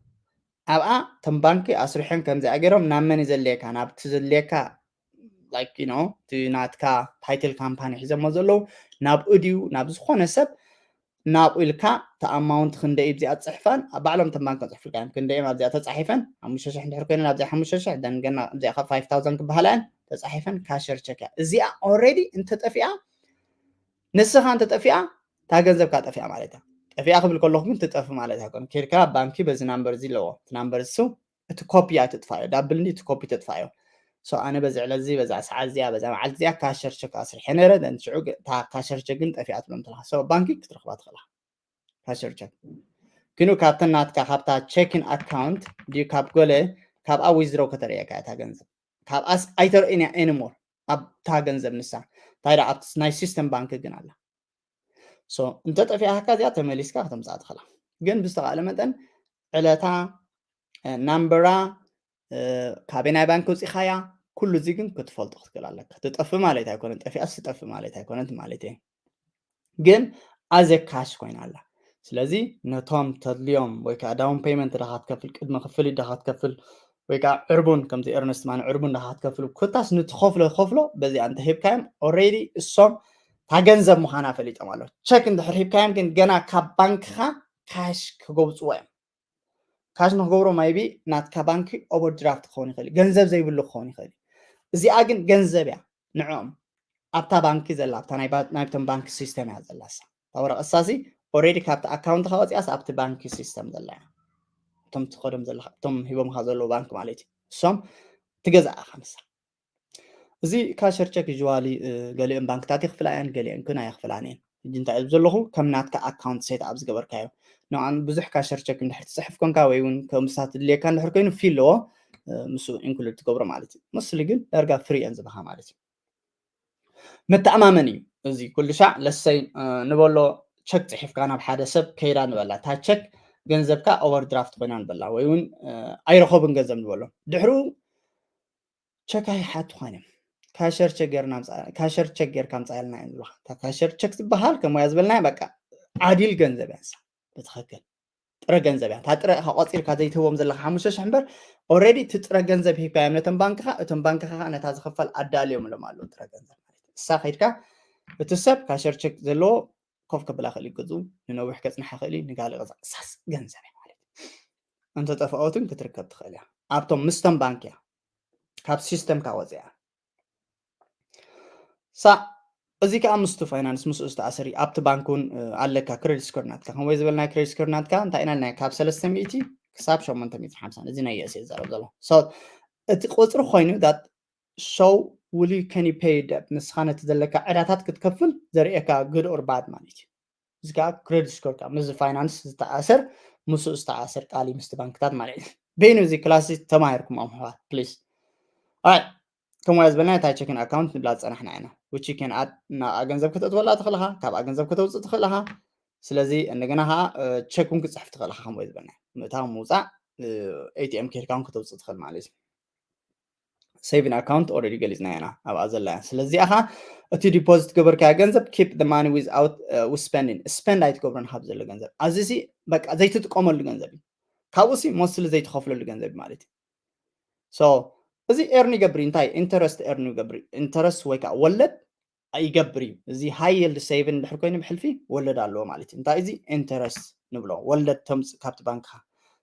ኣብኣ ተም ባንኪ ኣስሪሖም ከምዚኣ ገይሮም ናብ መን ዘድልየካ ናብቲ ዘድልየካ like you know እቲ ናትካ ታይትል ካምፓኒ ሒዘሞ ዘለዉ ናብኡ ድዩ ናብ ዝኾነ ሰብ ናብኡ ኢልካ እቲ ኣማውንት ክንደይ ብዚኣ ትፅሕፋን ኣብ ባዕሎም ተም ባንክ ፅሕፍልካ እዮም ክንደይ ኣብዚኣ ተፃሒፈን ሓሙሽተ ሽሕ እንድሕር ኮይነን ኣብዚኣ ሓሙሽተ ሽሕ ደንገና ኣብዚኣ ካብ ፋይቭ ታውዘንድ ክበሃላ እየን ተፃሒፈን ካሸር ቸክ እያ እዚኣ ኦልሬዲ እንተጠፊኣ ንስኻ እንተጠፊኣ እታ ገንዘብካ ጠፊኣ ማለት እያ ጠፊኣ ክብል ከለኹ ግን ትጠፊ ማለት ኣይኮነ ኬድካ ባንኪ በዚ ናምበር እዚ ኣለዎ እቲ ናምበር እሱ እቲ ኮፒ ኣይትጥፋዮ ዳብል እንዲ እቲ ኮፒ ተጥፋዮ so ኣነ በዚ ዕለት እዚ በዛ ሰዓት እዚኣ በዛ መዓልቲ እዚኣ ካሸር ቸክ ኣስሪሐ ነረ then ሽዑ እታ ካሸር ቸክ ግን ጠፊኣ ትብሎም ተለካ so ባንኪ ክትረኽባ ትኽእላ ካሸር ቸክ ግኑ ካብተን ናትካ ካብታ ቸኪን ኣካውንት ድዩ ካብ ጎለ ካብኣ ዊዝድሮው ከተርእየካ እታ ገንዘብ ካብኣስ ኣይተርእን እያ anymore ኣብታ ገንዘብ ንሳ እንታይ ኣብቲ ናይ ሲስተም ባንክ ግን ኣላ so እንተጠፊኣካ እዚኣ ተመሊስካ ከተምፅኣ ትኽእላ ግን ብዝተኻእለ መጠን ዕለታ ናምበራ ካበይ ናይ ባንክ ውፂኻያ ኩሉ እዚ ግን ክትፈልጦ ክትክእል ኣለካ ትጠፊ ማለት ኣይኮነን ጠፊኣስ ትጠፊ ማለት ኣይኮነት ማለት እየ ግን ኣዘ ካሽ ኮይና ኣላ ስለዚ ነቶም ተድልዮም ወይ ከዓ ዳውን ፔመንት ዳካ ትከፍል ቅድሚ ክፍል ዳካ ትከፍል ወይ ከዓ ዕርቡን ከምዚ ኤርነስት ማን ዕርቡን ዳካ ትከፍል ኮታስ ንትኸፍሎ ከፍሎ በዚኣ እንተሂብካዮም ኦሬዲ እሶም እታ ገንዘብ ምዃና ፈሊጦም ኣለዉ ቸክ እንድሕር ሂብካዮም ግን ገና ካብ ባንክኻ ካሽ ክገብፅዎ እዮም ካሽ ንክገብሮ ማይቢ ናትካ ባንኪ ኦቨርድራፍት ክኸውን ይኽእል ገንዘብ ዘይብሉ ክኸውን ይኽእል እዚኣ ግን ገንዘብ እያ ንዕኦም ኣብታ ባንኪ ዘላ ኣብታ ናይቶም ባንኪ ሲስተም እያ ዘላ እሳ እታ ወረቀት እሳሲ ኦሬዲ ካብቲ ኣካውንትካ ወፂኣስ ኣብቲ ባንኪ ሲስተም ዘላ እያ እቶም ትኸዶም ዘለካ እቶም ሂቦምካ ዘለዉ ባንክ ማለት እዩ እሶም ትገዛእኻ ንሳ እዚ ካሸር ቸክ ዩዋሊ ገሊኦም ባንክታት ይኽፍላ እየን ገሊኦም ግን ኣይኽፍላን እየን ሕጂ እንታይ እብ ዘለኹ ከም ናትካ ኣካውንት ሴት ኣብ ዝገበርካዮ ንኣን ብዙሕ ካሸር ቸክ እንድሕር ትፅሕፍ ኮንካ ወይ እውን ከምስታት ድልየካ እንድሕር ኮይኑ ፊ ኣለዎ ምስ ኢንክሉድ ትገብሮ ማለት እዩ ምስሊ ግን ዳርጋ ፍሪ እየን ዝብኻ ማለት እዩ መተኣማመን እዩ እዚ ኩሉ ሻዕ ለሰይ ንበሎ ቸክ ፅሒፍካ ናብ ሓደ ሰብ ከይዳ ንበላ እታ ቸክ ገንዘብካ ኦቨርድራፍት ኮይና ንበላ ወይ እውን ኣይረኸቡን ገንዘብ ንበሎ ድሕሩ ቸክ ኣይሓቱኻን እዮም ካሸር ቸክ ጌርና ካሸር ቸክ ጌርካ ምፃልና እዮም ዝብሉካ እታ ካሸር ቸክ ዝበሃል ከም ወያ ዝበልናዮ በቃ ዓዲል ገንዘብ እያ ንሳ ብትኽክል ጥረ ገንዘብ እያ እታ ጥረ ኢኻ ቆፂርካ ዘይትህቦም ዘለካ ሓሙሽተ ሽሕ እምበር ኦረዲ እቲ ጥረ ገንዘብ ሂብካዮም ነቶም ባንክኻ እቶም ባንክኻ ከዓ ነታ ዝኽፈል ኣዳልዮም ኢሎም ኣለዉ ጥረ ገንዘብ ማለት እዩ እሳ ከይድካ እቲ ሰብ ካሸር ቸክ ዘለዎ ኮፍ ከብላ ክእል ይገዝኡ ንነዊሕ ከፅንሓ ክእል ንጋሊ ቅፃ እሳስ ገንዘብ እያ ማለት እዩ እንተጠፍኦትን ክትርከብ ትኽእል እያ ኣብቶም ምስቶም ባንክ እያ ካብ ሲስተምካ ወፅያ ሳ እዚ ከዓ ምስቱ ፋይናንስ ምስኡ ዝተኣሰር እዩ ኣብቲ ባንክ እውን ኣለካ ክሬዲት ስኮር ናትካ ከም ወይ ዝበልና ክሬዲት ስኮር ናትካ እንታይ ኢና ኢልና ካብ ሰለስተ ሚእቲ ክሳብ ሸሞንተ ሚእቲ ሓምሳ እዚ ናይ ዩኤስ ዝዛረብ ዘሎ እቲ ቁፅሪ ኮይኑ ዳት ሾው ውሊ ከኒ ፔይ ደብ ንስኻ ነቲ ዘለካ ዕዳታት ክትከፍል ዘርእየካ ግድ ኦር ባድ ማለት እዩ እዚ ከዓ ክሬዲት ስኮር ከዓ ምስዚ ፋይናንስ ዝተኣሰር ምስኡ ዝተኣሰር ቃል ምስቲ ባንክታት ማለት እዩ በይኑ እዚ ክላስ ተማሂርኩም ኣምሕዋት ፕሊስ ከምኡ ዝበልና እታ ቸኪን ኣካውንት ንብላ ዝፀናሕና ኢና። ውቺ ከን ናብኣ ገንዘብ ከተእትወላ ትኽእል ኢኻ፣ ካብኣ ገንዘብ ከተውፅእ ትኽእል ኢኻ። ስለዚ እንደገና ከዓ ቸክ እውን ክፅሕፍ ትኽእል ኢኻ። ከምኡ ዝበልና ምእታው ምውፃእ፣ ኤቲኤም ከይድካ እውን ከተውፅእ ትኽእል ማለት እዩ። ሴቪን ኣካውንት ኦልሬዲ ገሊፅና ኢና ኣብኣ ዘላ እያ። ስለዚ ኣኻ እቲ ዲፖዚት ገበርካዮ ገንዘብ keep the money without spending፣ ስፐንድ ኣይትገብሮን ካብ ዘሎ ገንዘብ። ኣዚ ሲ በቃ ዘይትጥቀመሉ ገንዘብ እዩ። ካብኡ ሲ ሞስትሊ ዘይትኸፍለሉ ገንዘብ እዩ ማለት እዩ። ሶ እዚ ኤርን ይገብር እዩ። እንታይ ኢንተረስት ኤርን ይገብር እዩ? ኢንተረስት ወይ ከዓ ወለድ ይገብር እዩ። እዚ ሃይ የልድ ሴቪን እንድሕር ኮይኑ ብሕልፊ ወለድ ኣለዎ ማለት እዩ። እንታይ እዚ ኢንተረስት ንብሎ? ወለድ ተምፅእ ካብቲ ባንክኻ።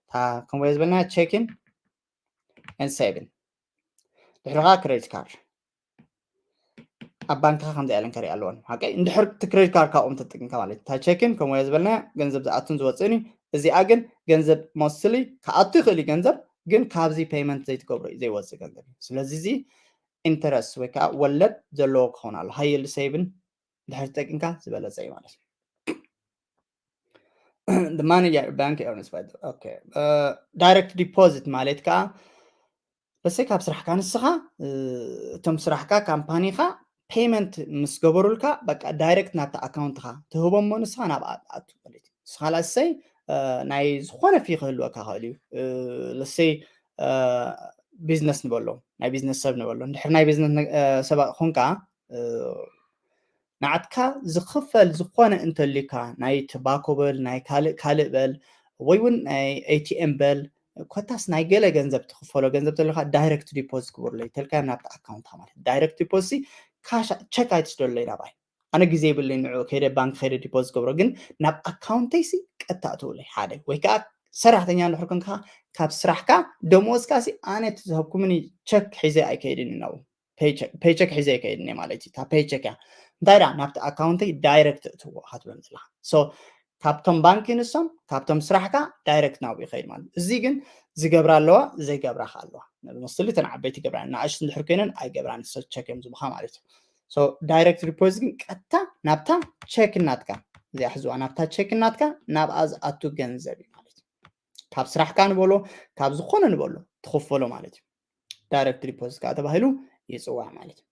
እታ ከምኡ ዝበልና ቸኪን ኤንድ ሴቪን። ድሕሪ ከዓ ክሬዲት ካርድ ኣብ ባንክኻ ከምዚ ኢለን ከሪኣ ኣለወን። ሓቀይ እንድሕር እቲ ክሬዲት ካርድ ካብኦም ተጠቂምካ ማለት እዩ። እታ ቸኪን ከምኡ ዝበልና ገንዘብ ዝኣቱን ዝወፅእን እዩ። እዚኣ ግን ገንዘብ ሞስትሊ ክኣቱ ይኽእል እዩ ገንዘብ፣ ግን ካብዚ ፔይመንት ዘይትገብሮ እዩ ዘይወፅእ ገንዘብ እዩ። ስለዚ እዚ ኢንተረስት ወይ ከዓ ወለድ ዘለዎ ክኸውን ኣሎ። ሃይ የልድ ሴቪን ድሕር ተጠቂምካ ዝበለፀ እዩ ማለት እዩ። The money your bank earns by the- okay። ዳይሬክት ዲፖዚት ማለት ከዓ ለሰይ ካብ ስራሕካ ንስኻ እቶም ስራሕካ ካምፓኒኻ ፔመንት ምስ ገበሩልካ በቃ ዳይሬክት ናብቲ ኣካውንትኻ ትህቦ እሞ ንስኻ ናብ ኣቱ ማለት እዩ። ንስኻ ለሰይ ናይ ዝኾነ ፊ ክህልወካ ክእል እዩ። ለሰይ ቢዝነስ ንበሎ፣ ናይ ቢዝነስ ሰብ ንበሎ። እንድሕር ናይ ቢዝነስ ሰብ ኮንካ ንዓትካ ዝኽፈል ዝኾነ እንተልካ ናይ ትባኮ በል ናይ ካልእ ካልእ በል ወይ እውን ናይ ኤቲኤም በል ኮታስ ናይ ገለ ገንዘብ ትኽፈሎ ገንዘብ ተለካ ዳይሬክት ዲፖዚት ክብርለይ ተልካ ናብቲ ኣካውንት ማለት ዳይሬክት ዲፖዚት ካሽ ቸክ ኣይትስደለይ ናባይ ኣነ ግዜ ይብለይ ንዑ ከይደ ባንክ ከይደ ዲፖዚት ገብሮ ግን ናብ ኣካውንተይ ሲ ቀጥታ ትብለይ ሓደ ወይ ከዓ ሰራሕተኛ እንድሕር ኮንካ ካብ ስራሕካ ደሞዝካ ሲ ኣነ ዝሃብኩምኒ ቸክ ሒዘ ኣይከይድን ናብኡ ፔቸክ ሒዘ ይከይድ እኒ ማለት እዩ። እታ ፔቸክ እያ እንታይ ዳ ናብቲ ኣካውንተይ ዳይረክት እትዎ ኢኻ ትብሎም ዘለካ። ሶ ካብቶም ባንኪ ንሶም ካብቶም ስራሕካ ዳይረክት ናብኡ ይኸይድ ማለት እዩ። እዚ ግን ዝገብራ ኣለዋ ዘይገብራ ከ ኣለዋ። መስትሊ እተን ዓበይቲ ገብራ ንኣሽቱ እንድሕር ኮይነን ኣይገብራን ቸክ እዮም ዝብኻ ማለት እዩ። ሶ ዳይረክት ዲፖዚት ግን ቀጥታ ናብታ ቸክ ናትካ እዚኣ ሕዝዋ ናብታ ቸክ ናትካ ናብኣ ዝኣቱ ገንዘብ እዩ ማለት እዩ። ካብ ስራሕካ ንበሎ ካብ ዝኾነ ንበሎ ትኽፈሎ ማለት እዩ። ዳይረክት ዲፖዚት ከዓ ተባሂሉ ይፅዋዕ ማለት እዩ።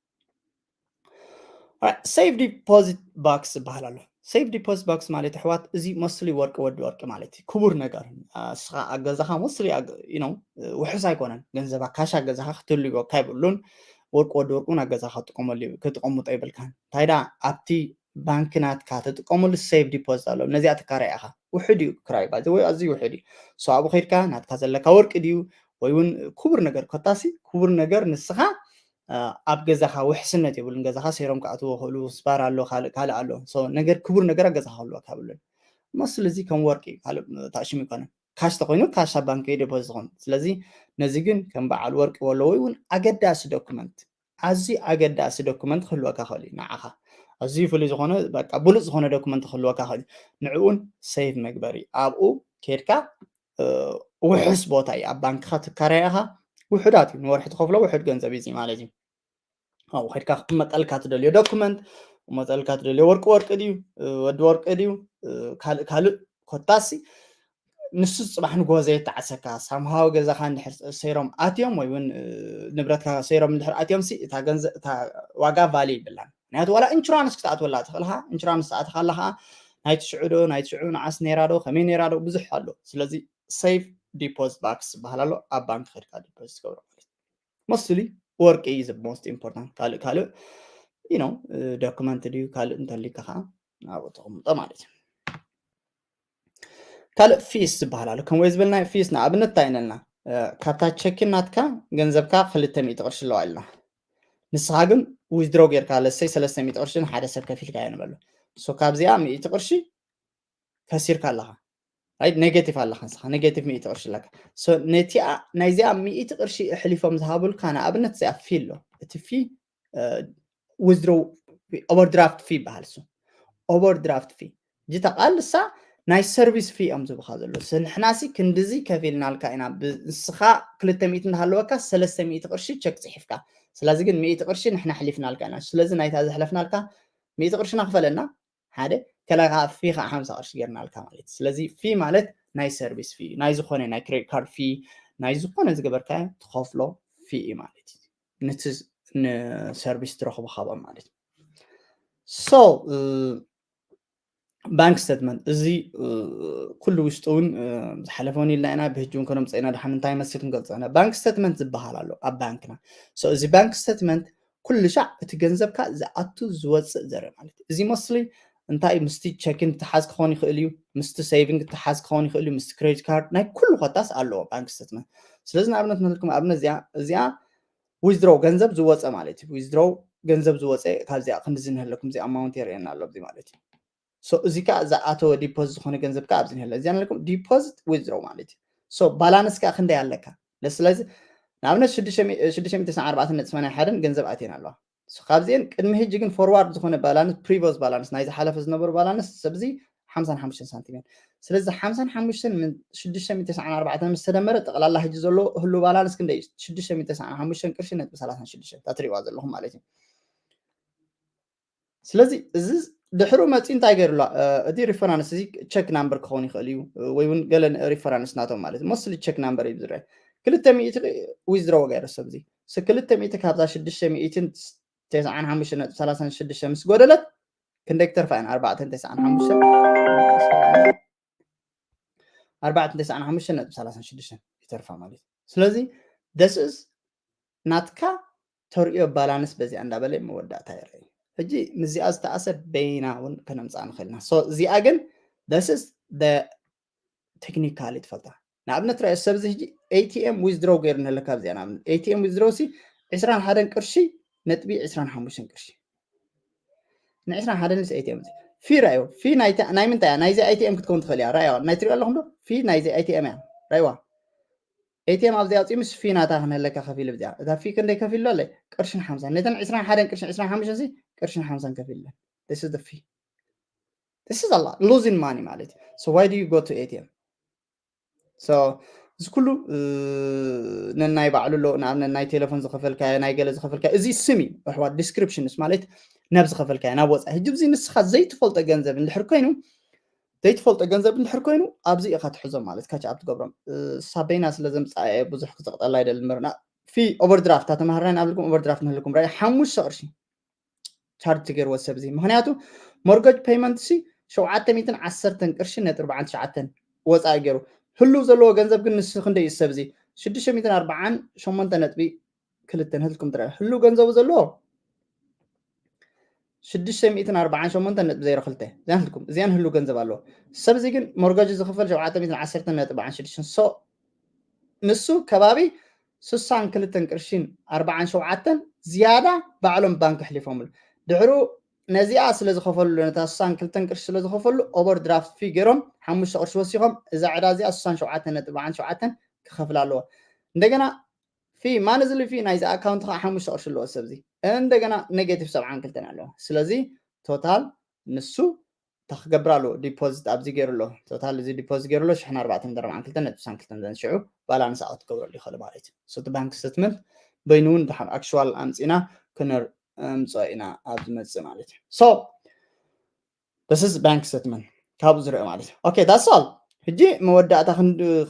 ሴፍ ዲፖዚት ባክስ ዝበሃል ኣሎ። ሴፍ ዲፖዚት ባክስ ማለት ኣሕዋት እዚ መስሊ ወርቂ ወዲ ወርቂ ማለት እዩ። ክቡር ነገር ንስኻ ኣብ ገዛኻ መስሊ ውሑስ ኣይኮነን። ገንዘባ ካሽ ኣብ ገዛኻ ክትህልወካ ይብሉን ወርቂ ወዲ ወርቂ እውን ኣብ ገዛኻ ክትጥቀመሉ ክትቀምጦ ይብልካን። እንታይ ዳ ኣብቲ ባንክ ናትካ ትጥቀመሉ ሴፍ ዲፖዚት ኣሎ። ነዚኣ ትካራይ ኢኻ። ውሕድ እዩ ክራይ ባይ ወይ ኣዝዩ ውሕድ እዩ። ሶ ኣብኡ ከይድካ ናትካ ዘለካ ወርቂ ድዩ ወይ እውን ክቡር ነገር ኮታሲ ክቡር ነገር ንስኻ ኣብ ገዛኻ ውሕስነት የብሉን። ገዛኻ ሴሮም ክኣትዎ ክእሉ ስፓር ኣሎ ካልእ ካልእ ኣሎ። ሶ ነገር ክቡር ነገር ኣብ ገዛኻ ክህልወካ የብሉን። መስል እዚ ከም ወርቂ ካልእ ታሽሙ ይኮነን። ካሽ ተኮይኑ ካሽ ኣብ ባንክ ዲፖዚት ዝኮን። ስለዚ ነዚ ግን ከም በዓል ወርቂ ወሎ ወይ እውን ኣገዳሲ ዶክመንት ኣዝዩ ኣገዳሲ ዶክመንት ክህልወካ ክእል እዩ ንዓኻ ኣዝዩ ፍሉይ ዝኾነ በቃ ብሉፅ ዝኾነ ዶክመንት ክህልወካ ክእል እዩ ንዕኡን ሴቭ መግበሪ ኣብኡ ኬድካ ውሕስ ቦታ እዩ ኣብ ባንክኻ ትካረያ ኢኻ ውሕዳት እዩ ንወርሒ ትኸፍሎ ውሕድ ገንዘብ እዩ ማለት እዩ ኣብኡ ከድካ ክመጠልካ ትደልዮ ዶክመንት ክመጠልካ ትደልዮ ወርቂ ወርቂ ድዩ ወዲ ወርቂ ድዩ ካልእ ካልእ ኮታሲ ንሱ ፅባሕ ንጎ ዘየተዓሰካ ሳምሃው ገዛኻ እንድሕር ሰይሮም ኣትዮም ወይ እውን ንብረትካ ሰይሮም እንድሕር ኣትዮም ሲ እታ ገንዘብ እታ ዋጋ ቫሊ ይብላን ምክንያቱ ዋላ ኢንሹራንስ ክትኣትወላ ትኽእልካ ኢንሹራንስ ኣትኻ ኣለካ ናይ ትሽዑ ዶ ናይ ትሽዑ ንዓስ ነይራ ዶ ከመይ ነይራ ዶ ብዙሕ ኣሎ ስለዚ ሴፍ ዲፖዚት ባክስ ዝበሃል ኣሎ ኣብ ባንክ ከድካ ዲፖዚት ትገብሮ ማለት mostly ወርቂ is most important ካልእ ካልእ you know document ድዩ ካልእ እንተሊካ ከዓ ኣብኡ ተቕምጦ ማለት እዩ ካልእ ፊስ ዝበሃል ኣሎ ከም ወይ ዝበልና ፊስ ንኣብነት እንታይ ኢነልና ካብታ ቸኪን ናትካ ገንዘብካ ክልተ ሚእቲ ቅርሺ ኣለዋ ኢልና ንስኻ ግን ዊዝድሮ ጌርካ ለሰይ ሰለስተ ሚእቲ ቅርሺ ንሓደ ሰብ ከፊልካ እየ ንበሉ ሶ ካብዚኣ ሚእቲ ቅርሺ ከሲርካ ኣለኻ ራይት ኔጌቲቭ ኣለካ ንስኻ ኔጌቲቭ ሚእቲ ቅርሺ ኣለካ ነቲኣ ናይዚኣ ሚእቲ ቅርሺ ኣሕሊፎም ዝሃቡልካ ንኣብነት እዚኣ ፊ ኣሎ እቲ ፊ ዊዝድሮ ኦቨርድራፍት ፊ ይበሃል እሱ ኦቨርድራፍት ፊ ጅታ ቃል እሳ ናይ ሰርቪስ ፊ እዮም ዝብኻ ዘሎ ንሕናሲ ክንድዚ ከፊልናልካ ኢና ንስኻ ክልተ ሚእቲ እንዳሃለወካ ሰለስተ ሚእቲ ቅርሺ ቸክ ፅሒፍካ ስለዚ ግን ሚእቲ ቅርሺ ንሕና ኣሕሊፍናልካ ኢና ስለዚ ናይታ ዘሕለፍናልካ ሚእቲ ቅርሽና ክፈለና ሓደ ከላይ ከዓ ፊ ከዓ ሓምሳ ቅርሺ ጌርናልካ ማለት እዩ ስለዚ ፊ ማለት ናይ ሰርቪስ ፊ ናይ ዝኾነ ናይ ክሬዲት ካርድ ፊ ናይ ዝኾነ ዝገበርካዮ ትኸፍሎ ፊ እዩ ማለት እዩ ነቲ ንሰርቪስ ትረኽቡ ካብኦም ማለት እዩ። So ባንክ ስተትመንት እዚ ኩሉ ውሽጡ እውን ዝሓለፈውን ኢልና ኢና፣ ብሕጂ እውን ከነምፀ ኢና። ድሓን እንታይ መስል ክንገልፆ ኢና። ባንክ ስተትመንት ዝበሃል ኣሎ ኣብ ባንክና። So እዚ ባንክ ስተትመንት ኩሉ ሻዕ እቲ ገንዘብካ ዝኣቱ ዝወፅእ ዘርኢ ማለት እዩ። እዚ መስሊ እንታይ ምስቲ ቸኪን ትሓዝ ክኸውን ይኽእል እዩ፣ ምስቲ ሴቪንግ ትሓዝ ክኸውን ይኽእል እዩ፣ ምስቲ ክሬዲት ካርድ ናይ ኩሉ ኮታስ ኣለዎ ባንክ ስተትመንት። ስለዚ ንኣብነት ንህልኩም ኣብነት እዚኣ እዚኣ ዊዝድሮው ገንዘብ ዝወፀ ማለት እዩ። ዊዝድሮው ገንዘብ ዝወፀ ካብዚኣ ክንድዚ ንህለኩም እዚ ኣማውንት የርእየና ኣሎ ኣብዚ ማለት እዩ። So እዚ ከዓ ዝኣተወ ዲፖዚት ዝኾነ ገንዘብ ከዓ ኣብዚ ንህለ እዚኣ ንህለኩም ዲፖዚት ዊዝድሮው ማለት እዩ። So ባላንስ ከዓ ክንደይ ኣለካ? ስለዚ ንኣብነት ሽዱሽተ ሚእቲ ተስዓን ኣርባዕተን ነጥቢ ሰማንያ ሓደን ገንዘብ ኣትየን ኣለዋ። So ካብዚአን ቅድሚ ሕጂ ግን ፎርዋርድ ዝኾነ ባላንስ፣ ፕሪቪየስ ባላንስ፣ ናይ ዝሓለፈ ዝነበሩ ባላንስ ሰብዚ ሓምሳን ሓሙሽተን ሳንቲም እየን። ስለዚ ሓምሳን ሓሙሽተን ምን ሽዱሽተ ሚእቲ ተስዓን ኣርባዕተን ምስ ተደመረ ጠቕላላ ሕጂ ዘሎ ህሉ ባላንስ ክንደይ እዩ? ሽዱሽተ ሚእቲ ተስዓን ሓሙሽተን ቅርሺ ነጥቢ ሰላሳን ሽዱሽተን እታ ትሪእዋ ዘለኹም ማለት እዩ። ስለዚ እዚ ድሕሩ መፂኡ እንታይ ገይሩላ? እቲ ሪፈራንስ እዚ ቸክ ናምበር ክኸውን ይኽእል እዩ፣ ወይ እውን ገለ ሪፈራንስ ናቶም ማለት ሞስትሊ ቸክ ናምበር እዩ ዝረአ። ክልተ ሚእቲ ዊዝድሮ ገይሩ ሰብ እዚ። ስ ክልተ ሚእቲ ካብዛ ሽዱሽተ ሚእትን ተስዓን ሓሙሽተን ነጥቢ ሰላሳን ሽዱሽተን ምስ ጎደለት ክንደይ ክተርፋ እየን? ኣርባዕተን ተስዓን ሓሙሽተን ኣርባዕተን ተስዓን ሓሙሽተን ነጥቢ ሰላሳን ሽዱሽተን ይተርፋ ማለት እዩ። ስለዚ ደስስ ናትካ ተርእዮ ባላንስ በዚኣ እንዳበለ መወዳእታ ይረአ። ሕጂ ምስዚኣ ዝተኣሰር በይና እውን ከነምፃእ ንኽእልና። So እዚኣ ግን ደስስ ቴክኒካሊ ትፈልጣ። ንኣብነት ራእዮ ሰብዚ ሕጂ ኤቲኤም ዊዝድሮው ገይሩ ንህለካ ኣብዚኣ ንኣብነት ኤቲኤም ዊዝድሮው ሲ ዕስራን ሓደን ቅርሺ ነጥቢ ዕስራን ሓሙሽተን ቅርሺ ንዕስራን ሓደን ስ ኤቲኤም እዚ ፊ ራእዮ ፊ ናይ ምንታይ እያ? ናይዚ ኣይቲኤም ክትከውን ትኽእል እያ። ራእዮ ናይ ትሪኦ ኣለኹም ዶ? ፊ ናይዚ ኣይቲኤም እያ። ራእይዋ ኤቲኤም ኣብዚ ኣውፂኡ ምስ ፊ ናታ ክንህለካ ከፊል ብዚኣ እታ ፊ ክንደይ ከፊል ኣሎ? ቅርሽን ሓምሳን ነተን ዕስራን ሓደን ቅርሽን ዕስራን ሓሙሽተን ሲ ቅርሽን ሓምሳን ከፊል ለ this is the fee this is a lot losing money ማለት እዩ። So why do you go to A T M? So እዚ ኩሉ ነናይ ባዕሉ ኣሎ። ንኣብነት ናይ ቴሌፎን ዝኸፈልካዮ ናይ ገለ ዝኸፈልካዮ እዚ ስም እዩ ኣሕዋት። ዲስክሪፕሽንስ ማለት ናብ ዝኸፈልካዮ ናብ ወፃኢ። ሕጂ እዚ ንስኻ ዘይትፈልጦ ገንዘብ እንድሕር ኮይኑ ዘይትፈልጦ ገንዘብ እንድሕር ኮይኑ ኣብዚ ኢኻ ትሕዞም ማለት ካች ኣፕ ትገብሮም። ሳበይና ስለ ዘምፃ ብዙሕ ክዘቕጠላ ኣይደልን ምርና ፊ ኦቨርድራፍት ተተማሃርና ንኣብልኩም ኦቨርድራፍት ንህልኩም ራይ ሓሙሽተ ቅርሺ ቻርጅ ትገይርዎ ሰብ እዚ ምክንያቱ ሞርገጅ ፔይመንት ሲ ሸውዓተ ሚእትን ዓሰርተን ቅርሺ ነጥቢ ኣርባዓን ትሽዓተን ወፃኢ ገይሩ ህሉ ዘለዎ ገንዘብ ግን ንስ ክንደ እዩ ሰብ እዚ ሽዱሽተ ሚእትን ኣርባዓን ሸሞንተ ነጥቢ ክልተ ንህልኩም ትረአ ህሉ ገንዘቡ ዘለዎ ሽዱሽተ ሚእትን ኣርባዓን ሸሞንተ ነጥቢ ዜሮ ክልተ እዚኣን ህልኩም እዚኣን ህሉ ገንዘብ ኣለዎ። ሰብ እዚ ግን ሞርገጅ ዝኽፈል ሸውዓተ ሚእትን ዓሰርተን ነጥቢ ኣርባዓን ሽዱሽተን so ንሱ ከባቢ ስሳን ክልተን ቅርሺን ኣርባዓን ሸውዓተን ዝያዳ ባዕሎም ባንክ ኣሕሊፎምሉ። ድሕሩ ነዚኣ ስለ ዝኸፈሉ ነታ ስሳን ክልተን ቅርሺ ስለ ዝኸፈሉ ኦቨር ድራፍት ፊ ገይሮም ሓሙሽተ ቅርሺ ወሲኾም እዛ ዕዳ እዚኣ ስሳን ሸውዓተን ነጥቢ ኣርባዓን ሸውዓተን ክኸፍል ኣለዎ። እንደገና ፊ ማንዝሊ ፊ ናይዚ ኣካውንት ከዓ ሓሙሽተ ቅርሺ ኣለዎ ሰብ እዚ እንደገና ኔጌቲቭ ሰብዓን ክልተን ኣለዎ። ስለዚ ቶታል ንሱ እንታይ ክገብር ኣለዎ? ዲፖዚት ኣብዚ ገይሩ ኣሎ። ቶታል እዚ ዲፖዚት ገይሩ ኣሎ ሽሕን ኣርባዕተን ኣርባዓን ክልተን ነጥቢ ስሳን ክልተን ዘንሽዑ ባላንስ ኣውት ክገብረሉ ይኽእል ማለት እዩ። So እቲ ባንክ ስተትመንት በይኑ እውን ድሓር ኣክሽዋል ኣምፂና ክነምፅኦ ኢና ኣብ ዝመፅእ ማለት እዩ። So this is bank statement ካብኡ ዝረአ ማለት እዩ። Okay that's all። ሕጂ መወዳእታ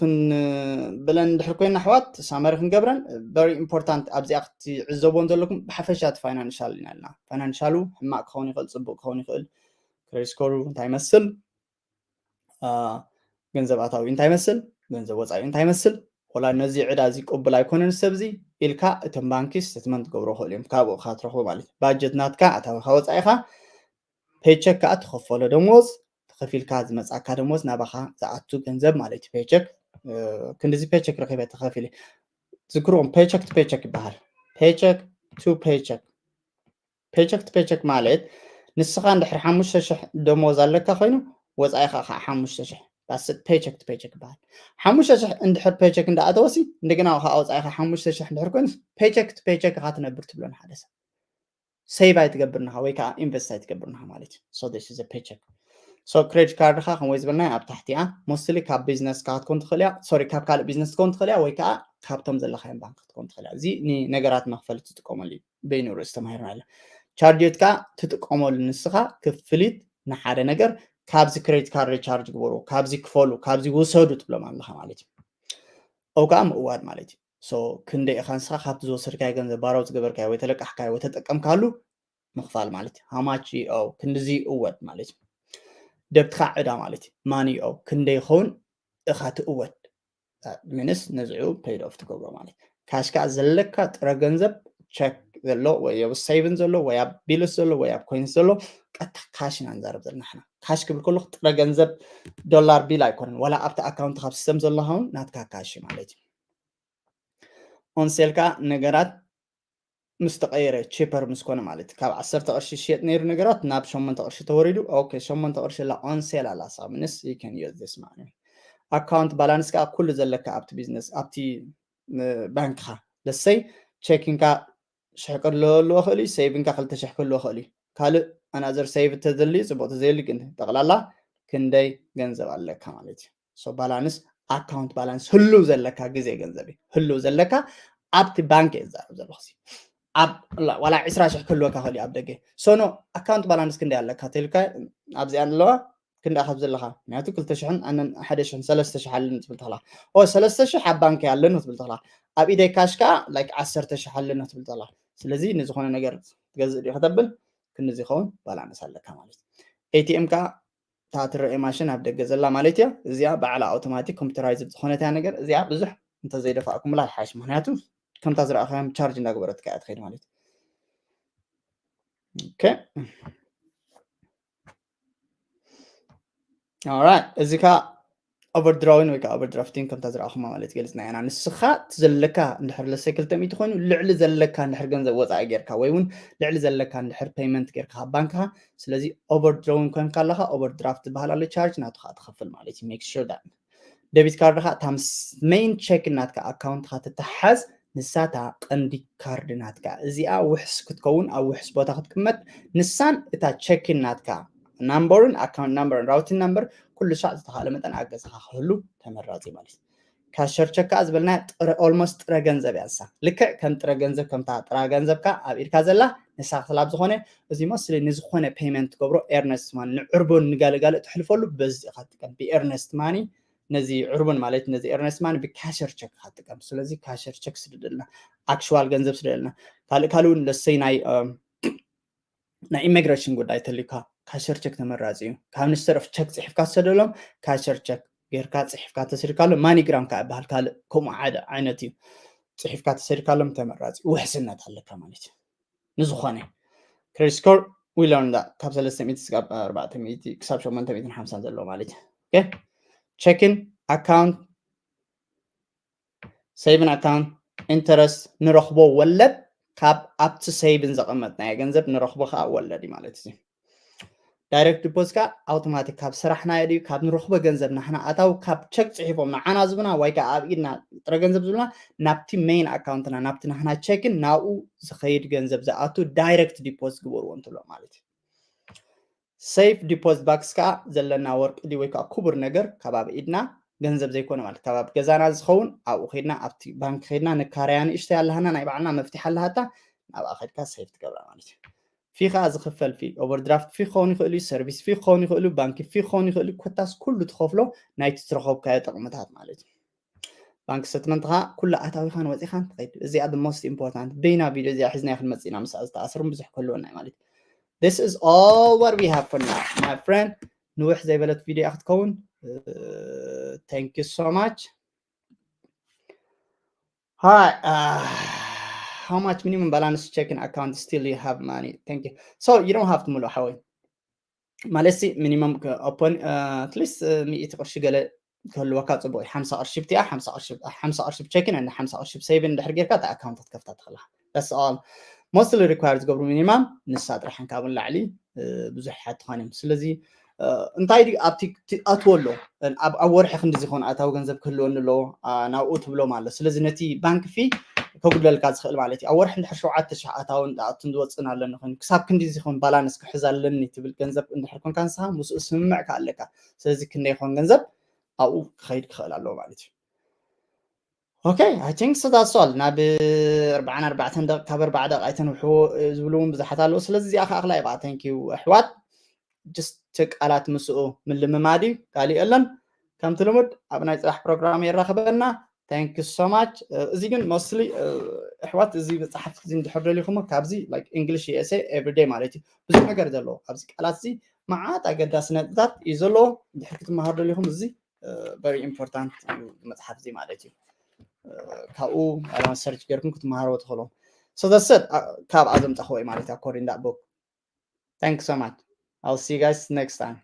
ክንብለን እንድሕር ኮይና ኣሕዋት ሳመሪ ክንገብረን very important ኣብዚኣ ክትዕዘቦን ዘለኩም ብሓፈሻ እቲ ፋይናንሻል ኢና ኢልና ፋይናንሻሉ ሕማቅ ክኸውን ይኽእል ፅቡቅ ክኸውን ይኽእል ክሬዲት ስኮሩ እንታይ ይመስል፣ ገንዘብ ኣታዊ እንታይ ይመስል፣ ገንዘብ ወፃኢ እንታይ ይመስል፣ ወላ ነዚ ዕዳ እዚ ቅቡል ኣይኮነን ሰብ እዚ ኢልካ እቶም ባንኪ ስተትመንት ክገብሮ ክእሉ እዮም። ካብኡ ኢኻ ትረኽቦ ማለት እዩ። ባጀት ናትካ ኣታዊኻ ወፃኢኻ፣ ፔቸክ ከዓ ትኸፈሎ ደሞዝ፣ ተኸፊልካ ዝመፃካ ደሞዝ ናባኻ ዝኣቱ ገንዘብ ማለት እዩ። ፔቸክ ክንድዚ ፔቸክ ረኺበ ተኸፊለ ዝክርዎም ፔቸክ ቱ ፔቸክ ይበሃል። ፔቸክ ቱ ፔቸክ ፔቸክ ቱ ፔቸክ ማለት ንስኻ እንድሕር ሓሙሽተ ሽሕ ደሞዝ ኣለካ ኮይኑ ወፃኢኻ ከዓ ሓሙሽተ ሽሕ ዳስት ፔቸክ ቱ ፔቸክ ይበሃል። ሓሙሽተ ሽሕ እንድሕር ፔቸክ እንዳኣተወሲ እንደገና ከዓ ወፃኢኻ ሓሙሽተ ሽሕ እንድሕር ኮይኑ ፔቸክ ቱ ፔቸክ ኢኻ ትነብር ትብሎ ንሓደ ሰብ ሴቭ ኣይትገብርንኻ ወይ ከዓ ኢንቨስት ኣይትገብርንኻ ማለት እዩ። So this is a paycheck። So ክሬዲት ካርድኻ ከም ወይ ዝበልናዮ ኣብ ታሕቲያ ሞስትሊ ካብ ቢዝነስካ ክትኮን ትኽእል እያ ሶሪ ካብ ካልእ ቢዝነስ ክትኮን ትኽእል እያ ወይ ከዓ ካብቶም ዘለኻዮም ባንክ ክትኮን ትኽእል እያ። እዚ ንነገራት መኽፈሊ ትጥቀመሉ እዩ። በይኑ ርእሲ ተማሂርና ኣለ ቻርጅትካ ትጥቀመሉ ንስኻ ክፍሊት ንሓደ ነገር ካብዚ ክሬዲት ካርድ ሪቻርጅ ግበሩ፣ ካብዚ ክፈሉ፣ ካብዚ ውሰዱ ትብሎም ኣለኻ ማለት እዩ። ኦው ከዓ ምእዋድ ማለት እዩ። So ክንደይ ኢኻ ንስኻ ካብቲ ዝወሰድካዮ ገንዘብ ባሮው ዝገበርካዮ ወይ ተለቃሕካዮ ወይ ተጠቀምካሉ ምኽፋል ማለት እዩ። How much you owe ክንድዚ እወድ ማለት እዩ። ደብትኻ ዕዳ ማለት እዩ። Money you owe ክንደይ ይኸውን እኻ ትእወድ ምንስ ነዚዑ paid off ትገብሮ ማለት እዩ። ካሽ ከዓ ዘለካ ጥረ ገንዘብ ቸክ ዘሎ ወይ ኣብ saving ዘሎ ወይ ኣብ ቢልስ ዘሎ ወይ ኣብ ኮይንስ ዘሎ ቀጥታ ካሽ ኢና ንዛረብ ዘለና ንሕና። ካሽ ክብል ከለኹ ጥረ ገንዘብ ዶላር ቢል ኣይኮነን፣ ዋላ ኣብቲ ኣካውንት ካብ ሲስተም ዘሎ ኸውን ናትካ ካሽ ማለት እዩ። ኦን ሴል ከዓ ነገራት ምስ ተቐየረ ቺፐር ምስ ኮነ ማለት እዩ። ካብ ዓሰርተ ቅርሺ ሽየጥ ነይሩ ነገራት ናብ ሸሞንተ ቅርሺ ተወሪዱ። ኦኬ ሸሞንተ ቅርሺ ላ ኦን ሴል ኣላ ሳምንስ you can use this money። ኣካውንት ባላንስ ከዓ ኩሉ ዘለካ ኣብቲ ቢዝነስ ኣብቲ ባንክኻ ለሰይ ቸኪንካ ሽሕ ክህልዎ ክእል እዩ፣ ሴቪንካ ክልተ ሽሕ ክህልዎ ክእል እዩ። ካልእ ኣናዘር ሴቭ ተዘልዩ ፅቡቅ ተዘየሉ ግን ጠቅላላ ክንደይ ገንዘብ ኣለካ ማለት እዩ። So ባላንስ ኣካውንት ባላንስ ህልው ዘለካ ግዜ ገንዘብ እዩ። ህልው ዘለካ ኣብቲ ባንክ እየ ዝዛረብ ዘለኹ። ኣብ ዋላ ዕስራ ሽሕ ክህልወካ ክእል እዩ ኣብ ደገ። So no ኣካውንት ባላንስ ክንደይ ኣለካ ተልካ ኣብዚኣ ኣለዋ ክንደይ ካብ ዘለካ ምክንያቱ ክልተ ሽሕን ኣነን ሓደ ሽሕን ሰለስተ ሽሕ ኣለኒ ትብል ተላ ኦ ሰለስተ ሽሕ ኣብ ባንክ ኣለኒ ትብል ተላ ኣብ ኢደይ ካሽ ከዓ ላይክ ዓሰርተ ሽሕ ኣለኒ ትብል ተላ ስለዚ ንዝኾነ ነገር ትገዝእ ዲዩ ከተብል ክንዚ ይኸውን ባላንስ ኣለካ ማለት እዩ። ኤቲኤም ከዓ እታ ትረአ ማሽን ኣብ ደገ ዘላ ማለት እያ። እዚኣ ባዕላ ኣውቶማቲክ ኮምፒውተራይዝድ ዝኾነት እያ ነገር እዚኣ ብዙሕ እንተዘይደፋእኩምላ ይሓይሽ። ምክንያቱ ከምታ ዝረኣኻዮም ቻርጅ እንዳገበረትካ እያ ትኸይድ ማለት እዩ። ኦኬ ኦራይት እዚ ከዓ ኦቨርድራዊን ወይ ከዓ ኦቨርድራፍቲን ከምታ ዝረኣኹማ ማለት ገሊፅና ኢና። ንስኻ እቲ ዘለካ እንድሕር ለሰ ክልተ ሚእቲ ኮይኑ ልዕሊ ዘለካ እንድሕር ገንዘብ ወፃኢ ጌርካ ወይ እውን ልዕሊ ዘለካ እንድሕር ፔይመንት ጌርካ ካብ ባንክኻ ስለዚ ኦቨርድራዊን ኮንካ ኣለካ ኦቨርድራፍት ዝበሃል ኣሎ ቻርጅ ናቱ ከዓ ትኸፍል ማለት እዩ። ሜክ ሹር ዳት ደቢት ካርድኻ እታ ምስ ሜይን ቸክ ናትካ ኣካውንትካ ትተሓዝ ንሳ እታ ቀንዲ ካርድ ናትካ እዚኣ ውሕስ ክትከውን ኣብ ውሕስ ቦታ ክትቅመጥ ንሳን እታ ቸኪን ናትካ ናምበርን ኣካውንት ናምበርን ራውቲን ናምበር ኩሉ ሻዕ ዝተኻእለ መጠን ኣብ ገዛኻ ክህሉ ተመራፂ ማለት እዩ። ካሸር ቸክ ከዓ ዝበልና ጥረ ኦልሞስት ጥረ ገንዘብ እያ ንሳ ልክዕ ከም ጥረ ገንዘብ ከምታ ጥራ ገንዘብካ ኣብ ኢድካ ዘላ ንሳ ስላብ ዝኾነ እዚ መስሊ ንዝኾነ ፔይመንት ትገብሮ ኤርነስት ማን ንዕርቦን ንጋለጋለ ትሕልፈሉ በዚ ኢኻ ትጥቀም ብኤርነስት ማኒ ነዚ ዕርቡን ማለት ነዚ ኤርነስት ማን ብካሸር ቸክ ካ ትጥቀም ስለዚ ካሸር ቸክ ስደደልና ኣክሽዋል ገንዘብ ስደደልና ካልእ ካልእ እውን ለሰይ ናይ ናይ ኢሚግሬሽን ጉዳይ ተልካ ካሸር ቸክ ተመራፂ እዩ ካብ ሚኒስተር ኦፍ ቸክ ፅሒፍካ ትሰደሎም ካሸር ቸክ ጌርካ ፅሒፍካ ተሰድካሎም ማኒግራም ካ ይበሃል ካልእ ከምኡ ሓደ ዓይነት እዩ ፅሒፍካ ተሰድካሎም ተመራፂ ውሕስነት ኣለካ ማለት እዩ ንዝኾነ ክሬዲት ስኮር we learn that ካብ ሰለስተ ሚእቲ ክሳብ ኣርባዕተ ሚእቲ ክሳብ ሸሞንተ ሚእትን ሓምሳን ዘለዎ ማለት እዩ። ኦኬ ቸኪን ኣካውንት ሴቪን ኣካውንት ኢንተረስት ንረኽቦ ወለድ ካብ ኣብቲ ሴቪን ዘቐመጥናዮ ገንዘብ ንረኽቦ ከዓ ወለድ እዩ ማለት እዩ። ዳይሬክት ዲፖዚት ከዓ ኣውቶማቲክ ካብ ስራሕናዮ ድዩ ካብ ንረኽቦ ገንዘብ ናሕና ኣታዊ ካብ ቸክ ፅሒፎም ንዓና ዝብና ወይ ከዓ ኣብ ኢድና ጥረ ገንዘብ ዝብልና ናብቲ ሜይን ኣካውንትና ናብቲ ናሕና ቸክን ናብኡ ዝኸይድ ገንዘብ ዝኣቱ ዳይሬክት ዲፖዚት ግበርዎ እንትብሎ ማለት እዩ። ሴፍ ዲፖዚት ባክስ ከዓ ዘለና ወርቂ ድዩ ወይ ከዓ ክቡር ነገር ካብ ኣብ ኢድና ገንዘብ ዘይኮነ ማለት ካብ ኣብ ገዛና ዝኸውን ኣብኡ ከድና ኣብቲ ባንክ ከድና ንካርያ ንእሽተይ ኣለሃና ናይ ባዕልና መፍትሒ ኣለሃታ ናብኣ ከድካ ሴፍ ትገብራ ማለት እዩ። ፊ ከዓ ዝኽፈል ፊ ኦቨርድራፍት ፊ ክኸውን ይኽእል እዩ ሰርቪስ ፊ ክኸውን ይኽእል እዩ ባንኪ ፊ ክኸውን ይኽእል እዩ ኮታስ ኩሉ ትኸፍሎ ናይቲ ዝረኸብካዮ ጥቕምታት ማለት እዩ። ባንክ ስተትመንትኻ ኩሉ ኣታዊኻን ወፂኻን ትኸይድ እዚኣ the most important በይና ቪድዮ እዚኣ ሒዝና ክንመፅእ ኢና ምስኣ ዝተኣሰሩን ብዙሕ ክህልወና እዩ ማለት እዩ this is all what we have for now my friend ንውሕ ዘይበለት ቪድዮ ክትከውን thank you so much Hi, uh, how much minimum balance checking account still you have money? Thank you. So you don't have to ሙሉ ሓወይ ማለት ሲ ሚኒመም ኦፖን ኣትሊስት ሚእቲ ቅርሺ ገለ ክህልወካ ፅቡቅ እዩ ሓምሳ ቅርሺ ብቲኣ ሓምሳ ቅርሺ ብ ቸኪን ን ሓምሳ ቅርሺ ብሰይቭን እንድሕር ጌርካ እቲ ኣካውንት ክትከፍታ ትኽእላ that's all mostly require ዝገብሩ ሚኒማም ንሳ ጥራሕን ካብን ላዕሊ ብዙሕ ሓትኾን እዮም ስለዚ እንታይ ድዩ ኣብቲ ኣትዎ ኣሎ ኣብ ወርሒ ክንዲ ዝኾነ ኣታዊ ገንዘብ ክህልወኒ ኣለዎ ናብኡ ትብሎም ኣሎ ስለዚ ነቲ ባንክ ፊ ከጉድለልካ ዝኽእል ማለት እዩ ኣብ ወርሒ እንድሕር ሸውዓተ ሽሕ ኣታውን ኣቱን ዝወፅእን ኣለኒ ኮይኑ ክሳብ ክንዲ ዝኾን ባላንስ ክሕዝ ኣለኒ ትብል ገንዘብ እንድሕር ኮንካ ንስኻ ምስኡ ስምምዕ ከኣለካ ስለዚ ክንደይ ይኾን ገንዘብ ኣብኡ ክኸይድ ክኽእል ኣለዎ ማለት እዩ okay I think so that's all ናብ ኣርባዓን ኣርባዕተን ደቂ ካብ ኣርባዓ ደቂ ኣይተንውሕዎ ዝብሉ እውን ብዙሓት ኣለዉ ስለዚ እዚኣ ከዓ ክላ ይብኣ thank you ኣሕዋት just ቃላት ምስኡ ምልምማድ እዩ ካሊእ የለን ከምቲ ልሙድ ኣብ ናይ ፅባሕ ፕሮግራም የራኽበና Thank you so much። እዚ ግን mostly ኣሕዋት እዚ መፅሓፍ እዚ እንድሕር ደሊኹሞ ካብዚ like English USA everyday ማለት እዩ ብዙሕ ነገር ዘለዎ ኣብዚ ቃላት እዚ መዓት ኣገዳሲ ነጥብታት እዩ ዘለዎ። ድሕር ክትመሃሩ ደሊኹም እዚ very important እዩ መፅሓፍ እዚ ማለት እዩ። ካብኡ search ገርኩም ክትመሃርዎ ትኽእሉ። So that's it። ካብ ኣዘምፃኽዎ ማለት እዩ according that book። Thanks so much. I'll see you guys next time.